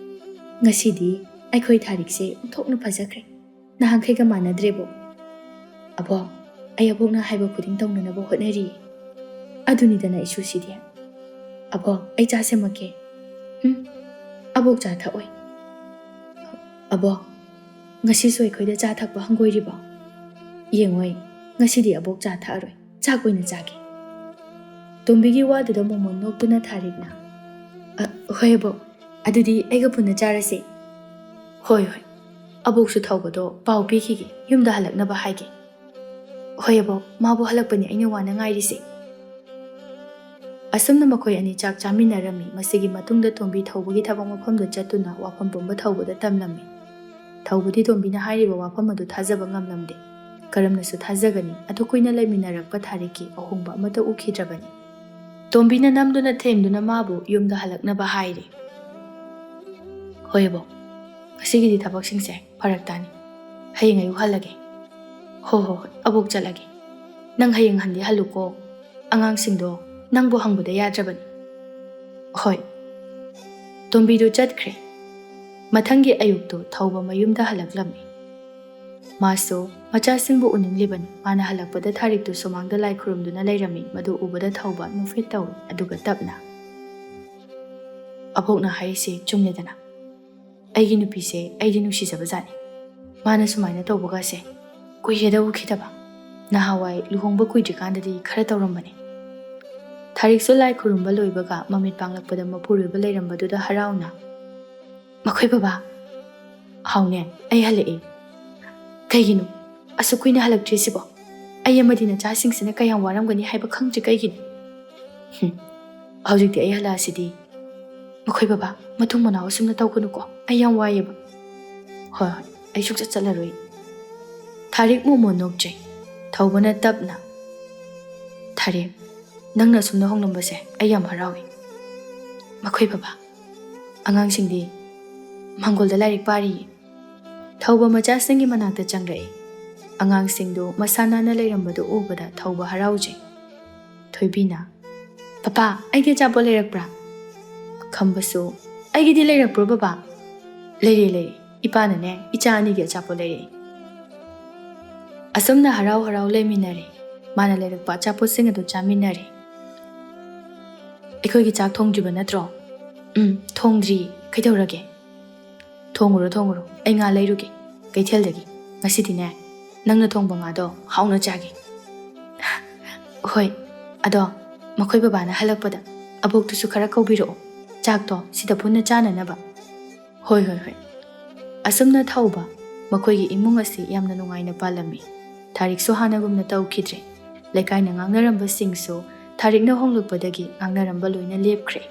ꯉꯁꯤꯗꯤ ꯑꯩꯈꯣꯏ ꯊꯥꯔꯤꯛꯁꯦ ꯑꯣꯟꯊꯣꯛꯅ ꯐꯖꯈ꯭ꯔꯦ꯫ ꯅꯍꯥꯟꯈꯩꯒ ꯃꯥꯟꯅꯗ꯭ꯔꯦꯕꯣ꯫ ꯑꯕꯣ, ꯑꯩ ꯑꯕꯣꯛꯅ ꯍꯥꯏꯕ ꯈꯨꯗꯤꯡ ꯇꯧꯅꯅꯕ ꯍꯣꯠꯅꯔꯤꯌꯦ꯫ ꯑꯗꯨꯅꯤꯗꯅ ꯏꯁꯨꯁꯤꯗꯤ꯫ ꯑꯕꯣ, ꯑꯩ ꯆꯥ ꯁꯦꯝꯃꯛꯀꯦ꯫ ꯎꯝ, ꯑꯕꯣꯛ ꯆꯥ ꯊꯛꯑꯣꯏ꯫ ꯑꯕꯣ, ꯉꯁꯤꯁꯨ ꯑꯩꯈꯣꯏꯗ ꯆꯥ ꯊꯛꯄ ꯍꯪꯒꯣꯏꯔꯤꯕꯣ? ꯌꯦꯡꯉꯣꯏ, ꯉꯁꯤꯗꯤ ꯑꯕꯣꯛ ꯆꯥ ꯊꯛꯑꯔꯣꯏ, ꯆꯥꯛ ꯑꯣꯏꯅ ꯆꯥꯒꯦ꯫ ꯇꯣꯝꯕꯤꯒꯤ ꯋꯥꯗꯨꯗ ꯃꯣꯃꯣꯟ ꯅꯣꯛꯇꯨꯅ ꯊꯥꯔꯤꯛꯅ, "ꯑ, ꯍꯣꯏ ꯑꯕꯣꯛ, ꯑꯗꯨꯗꯤ ꯑꯩꯒ ꯄꯨꯟꯅ ꯆꯥꯔꯁꯦ"꯫ "ꯍꯣꯏ, ꯍꯣꯏ, ꯑꯕꯣꯛꯁꯨ ꯊꯧꯕꯗꯣ ꯄꯥꯎ ꯄꯤꯈꯤꯒꯦ, ꯌꯨꯝꯗ ꯍꯜꯂꯛꯅꯕ ꯍꯥꯏꯒꯦ"꯫ "ꯍꯣꯏ ꯑꯕꯣꯛ, ꯃꯥꯕꯨ ꯍꯜꯂꯛꯄꯅꯤ ꯑꯩꯅ ꯋꯥꯅ ꯉꯥꯏꯔꯤꯁꯦ"꯫ ꯑꯁꯨꯝꯅ ꯃꯈꯣꯏ ꯑꯅꯤ ꯆꯥꯛ ꯆꯥꯃꯤꯟꯅꯔꯝꯃꯤ꯫ ꯃꯁꯤꯒꯤ ꯃꯇꯨꯡꯗ ꯇꯣꯝꯕꯤ ꯊꯧꯕꯒꯤ ꯊꯕꯛ ꯃꯐꯝꯗ ꯆꯠꯇꯨꯅ ꯋꯥꯐꯝ ꯄꯨꯝꯕ ꯊꯧꯕꯗ ꯇꯝꯂꯝꯃꯤ꯫ ꯊꯧꯕꯗꯤ ꯇꯣꯝꯕꯤꯅ ꯍꯥꯏꯔꯤꯕ ꯋꯥꯐꯝ ꯑꯗꯨ ꯊꯥꯖꯕ ꯉꯝꯂꯝꯗꯦ꯫ ꯀꯔꯝꯅꯁꯨ ꯊꯥꯖꯒꯅꯤ? ꯑꯗꯨ ꯀꯨꯏꯅ ꯂꯩꯃꯤꯟꯅꯔꯛꯄ ꯊꯥꯔꯤꯛꯀꯤ ꯑꯍꯣꯡꯕ ꯑꯃꯠꯇ ꯎꯈꯤꯗ꯭ꯔꯕꯅꯤ꯫ ꯇꯣꯝꯕꯤꯅ ꯅꯝꯗꯨꯅ ꯊꯦꯝꯗꯨꯅ ꯃꯥꯕꯨ ꯌꯨꯝꯗ ꯍꯜꯂꯛꯅꯕ ꯍꯥꯏꯔꯤ꯫ "ꯍꯣꯏ ꯑꯕꯣꯛ, ꯉꯁꯤꯒꯤꯗꯤ ꯊꯕꯛꯁꯤꯡꯁꯦ ꯐꯔꯛ ꯇꯥꯅꯤ꯫ ꯍꯌꯦꯡ ꯑꯌꯨꯛ ꯍꯜꯂꯒꯦ"꯫ "ꯍꯣ ꯍꯣ ꯍꯣꯏ, ꯑꯕꯣꯛ ꯆꯠꯂꯒꯦ꯫ ꯅꯪ ꯍꯌꯦꯡ ꯍꯟꯗꯤ ꯍꯜꯂꯨꯀꯣ꯫ ꯑꯉꯥꯡꯁꯤꯡꯗꯣ ꯅꯪꯕꯨ ꯍꯪꯕꯗ ꯌꯥꯗ꯭ꯔꯕꯅꯤ"꯫ "ꯍꯣꯏ"꯫ ꯇꯣꯝꯕꯤꯗꯨ ꯆꯠꯈ꯭ꯔꯦ꯫ ꯃꯊꯪꯒꯤ ꯑꯌꯨꯛꯇꯨ ꯊꯧꯕ ꯃꯌꯨꯝꯗ ꯍꯜꯂꯛꯂꯝꯃꯤ꯫ ꯃꯥꯁꯨ ꯃꯆꯥꯁꯤꯡꯕꯨ ꯎꯅꯤꯡꯂꯤꯕꯅꯤ꯫ ꯃꯥꯅ ꯍꯜꯂꯛꯄꯗ ꯊꯥꯔꯤꯛꯇꯨ ꯁꯨꯃꯥꯡꯗ ꯂꯥꯏ ꯈꯨꯔꯨꯝꯗꯨꯅ ꯂꯩꯔꯝꯃꯤ꯫ ꯃꯗꯨ ꯎꯕꯗ ꯊꯧꯕ ꯅꯣꯛꯐꯦꯠ ꯇꯧꯏ, ꯑꯗꯨꯒ ꯇꯞꯅ, "ꯑꯕꯣꯛꯅ ꯍꯥꯏꯔꯤꯁꯦ ꯆꯨꯝꯂꯦꯗꯅ꯫ ꯑꯩꯒꯤ ꯅꯨꯄꯤꯁꯦ ꯑꯩꯗꯤ ꯅꯨꯡꯁꯤꯖꯕ ꯖꯥꯠꯅꯤ꯫ ꯃꯥꯅ ꯁꯨꯃꯥꯏꯅ ꯇꯧꯕꯒꯁꯦ ꯀꯨꯏꯔꯦꯗ ꯎꯈꯤꯗꯕ꯫ ꯅꯍꯥꯟꯋꯥꯏ ꯂꯨꯍꯣꯡꯕ ꯀꯨꯏꯗ꯭ꯔꯤꯀꯥꯟꯗꯗꯤ ꯈꯔ ꯇꯧꯔꯝꯕꯅꯤ"꯫ ꯊꯥꯔꯤꯛꯁꯨ ꯂꯥꯏ ꯈꯨꯔꯨꯝꯕ ꯂꯣꯏꯕꯒ ꯃꯃꯤꯠ ꯄꯥꯡꯂꯛꯄꯗ ꯃꯄꯨꯔꯣꯏꯕ ꯂꯩꯔꯝꯕꯗꯨꯗ ꯍꯔꯥꯎꯅ, "ꯃꯈꯣꯏ ꯕꯕꯥ!" "ꯍꯥꯎꯅꯦ, ꯑꯩ ꯍꯜꯂꯛꯏ꯫ ꯀꯩꯒꯤꯅꯣ? ꯑꯁꯨꯛ ꯀꯨꯏꯅ ꯍꯜꯂꯛꯇ꯭ꯔꯤꯁꯤꯕꯣ? ꯑꯩ ꯑꯃꯗꯤ ꯅꯆꯥꯁꯤꯡꯁꯤꯅ ꯀꯌꯥꯝ ꯋꯥꯔꯝꯒꯅꯤ ꯍꯥꯏꯕ ꯈꯪꯗ꯭ꯔꯤ ꯀꯩꯒꯤꯅꯣ?" "ꯍꯨꯝ, ꯍꯧꯖꯤꯛꯇꯤ ꯑꯩ ꯍꯜꯂꯛꯑꯁꯤꯗꯤ꯫ ꯃꯈꯣꯏ ꯕꯕꯥ, ꯃꯇꯨꯡ ꯃꯅꯥꯎ ꯑꯁꯨꯝꯅ ꯇꯧꯒꯅꯨꯀꯣ, ꯑꯩ ꯌꯥꯝ ꯋꯥꯏꯌꯦꯕ꯫" "ꯍꯣꯏ ꯍꯣꯏ, ꯑꯩ ꯁꯨꯡꯆꯠ ꯆꯠꯂꯔꯣꯏ꯫" ꯊꯥꯔꯤꯛ ꯃꯣꯃꯣꯟ ꯅꯣꯛꯆꯩ꯫ ꯊꯧꯕꯅ ꯇꯞꯅ, "ꯊꯥꯔꯤꯛ, ꯅꯪꯅ ꯑꯁꯨꯝꯅ ꯍꯣꯡꯂꯝꯕꯁꯦ ꯑꯩ ꯌꯥꯝ ꯍꯔꯥꯎꯏ꯫" "ꯃꯈꯣꯏ ꯕꯕꯥ, ꯑꯉꯥꯡꯁꯤꯡꯗꯤ ꯃꯪꯒꯣꯜꯗ ꯂꯥꯏꯔꯤꯛ ꯄꯥꯔꯤꯌꯦ꯫" ꯊꯧꯕ ꯃꯆꯥꯁꯤꯡꯒꯤ ꯃꯅꯥꯛꯇ ꯆꯪꯂꯛꯏ꯫ ꯑꯉꯥꯡꯁꯤꯡꯗꯨ ꯃꯁꯥ ꯅꯥꯟꯅ ꯂꯩꯔꯝꯕꯗꯨ ꯎꯕꯗ ꯊꯧꯕ ꯍꯔꯥꯎꯖꯩ꯫ ꯊꯣꯏꯕꯤꯅ, "ꯄꯄꯥ, ꯑꯩꯒꯤ ꯑꯆꯥꯄꯣꯠ ꯂꯩꯔꯛꯄ꯭ꯔꯥ?" ꯈꯝꯕꯁꯨ, "ꯑꯩꯒꯤꯗꯤ ꯂꯩꯔꯛꯄ꯭ꯔꯣ ꯕꯕꯥ?" "ꯂꯩꯔꯦ, ꯂꯩꯔꯦ꯫ ꯏꯄꯥꯅꯅꯦ, ꯏꯆꯥ ꯑꯅꯤꯒꯤ ꯑꯆꯥꯄꯣꯠ ꯂꯩꯔꯛꯏ꯫" ꯑꯁꯨꯝꯅ ꯍꯔꯥꯎ ꯍꯔꯥꯎ ꯂꯩꯃꯤꯟꯅꯔꯦ꯫ ꯃꯥꯅ ꯂꯩꯔꯛꯄ ꯑꯆꯥꯄꯣꯠꯁꯤꯡ ꯑꯗꯨ ꯆꯥꯃꯤꯟꯅꯔꯦ꯫ "ꯑꯩꯈꯣꯏꯒꯤ ꯆꯥꯛ ꯊꯣꯡꯗ꯭ꯔꯤꯕ ꯅꯠꯇ꯭ꯔꯣ?" "ꯎꯝ, ꯊꯣꯡꯗ꯭ꯔꯤ꯫ ꯀꯩꯗꯧꯔꯒꯦ?" "ꯊꯣꯡꯉꯨꯔꯣ, ꯊꯣꯡꯉꯨꯔꯣ꯫ ꯑꯩ ꯉꯥ ꯂꯩꯔꯨꯒꯦ ꯀꯩꯊꯦꯜꯗꯒꯤ꯫ ꯉꯁꯤꯗꯤꯅꯦ, ꯅꯪꯅ ꯊꯣꯡꯕ ꯉꯥꯗꯣ ꯍꯥꯎꯅ ꯆꯥꯒꯦ꯫" "ꯍꯣꯏ, ꯑꯗꯣ ꯃꯈꯣꯏ ꯕꯕꯥꯅ ꯍꯜꯂꯛꯄꯗ ꯑꯕꯣꯛꯇꯨꯁꯨ ꯈꯔ ꯀꯧꯕꯤꯔꯛꯑꯣ꯫ ꯆꯥꯛꯇꯣ ꯁꯤꯗ ꯄꯨꯟꯅ ꯆꯥꯅꯅꯕ꯫" "ꯍꯣꯏ, ꯍꯣꯏ, ꯍꯣꯏ꯫" ꯑꯁꯨꯝꯅ ꯊꯧꯕ ꯃꯈꯣꯏꯒꯤ ꯏꯃꯨꯡ ꯑꯁꯤ ꯌꯥꯝꯅ ꯅꯨꯡꯉꯥꯏꯅ ꯄꯥꯜꯂꯝꯃꯤ꯫ ꯊꯥꯔꯤꯛꯁꯨ ꯍꯥꯟꯅꯒꯨꯝꯅ ꯇꯧꯈꯤꯗ꯭ꯔꯦ꯫ ꯂꯩꯀꯥꯏꯅ ꯉꯥꯡꯅꯔꯝꯕꯁꯤꯡꯁꯨ ꯊꯥꯔꯤꯛꯅ ꯍꯣꯡꯂꯛꯄꯗꯒꯤ ꯉꯥꯡꯅꯔꯝꯕ ꯂꯣꯏꯅ ꯂꯦꯞꯈ꯭ꯔꯦ꯫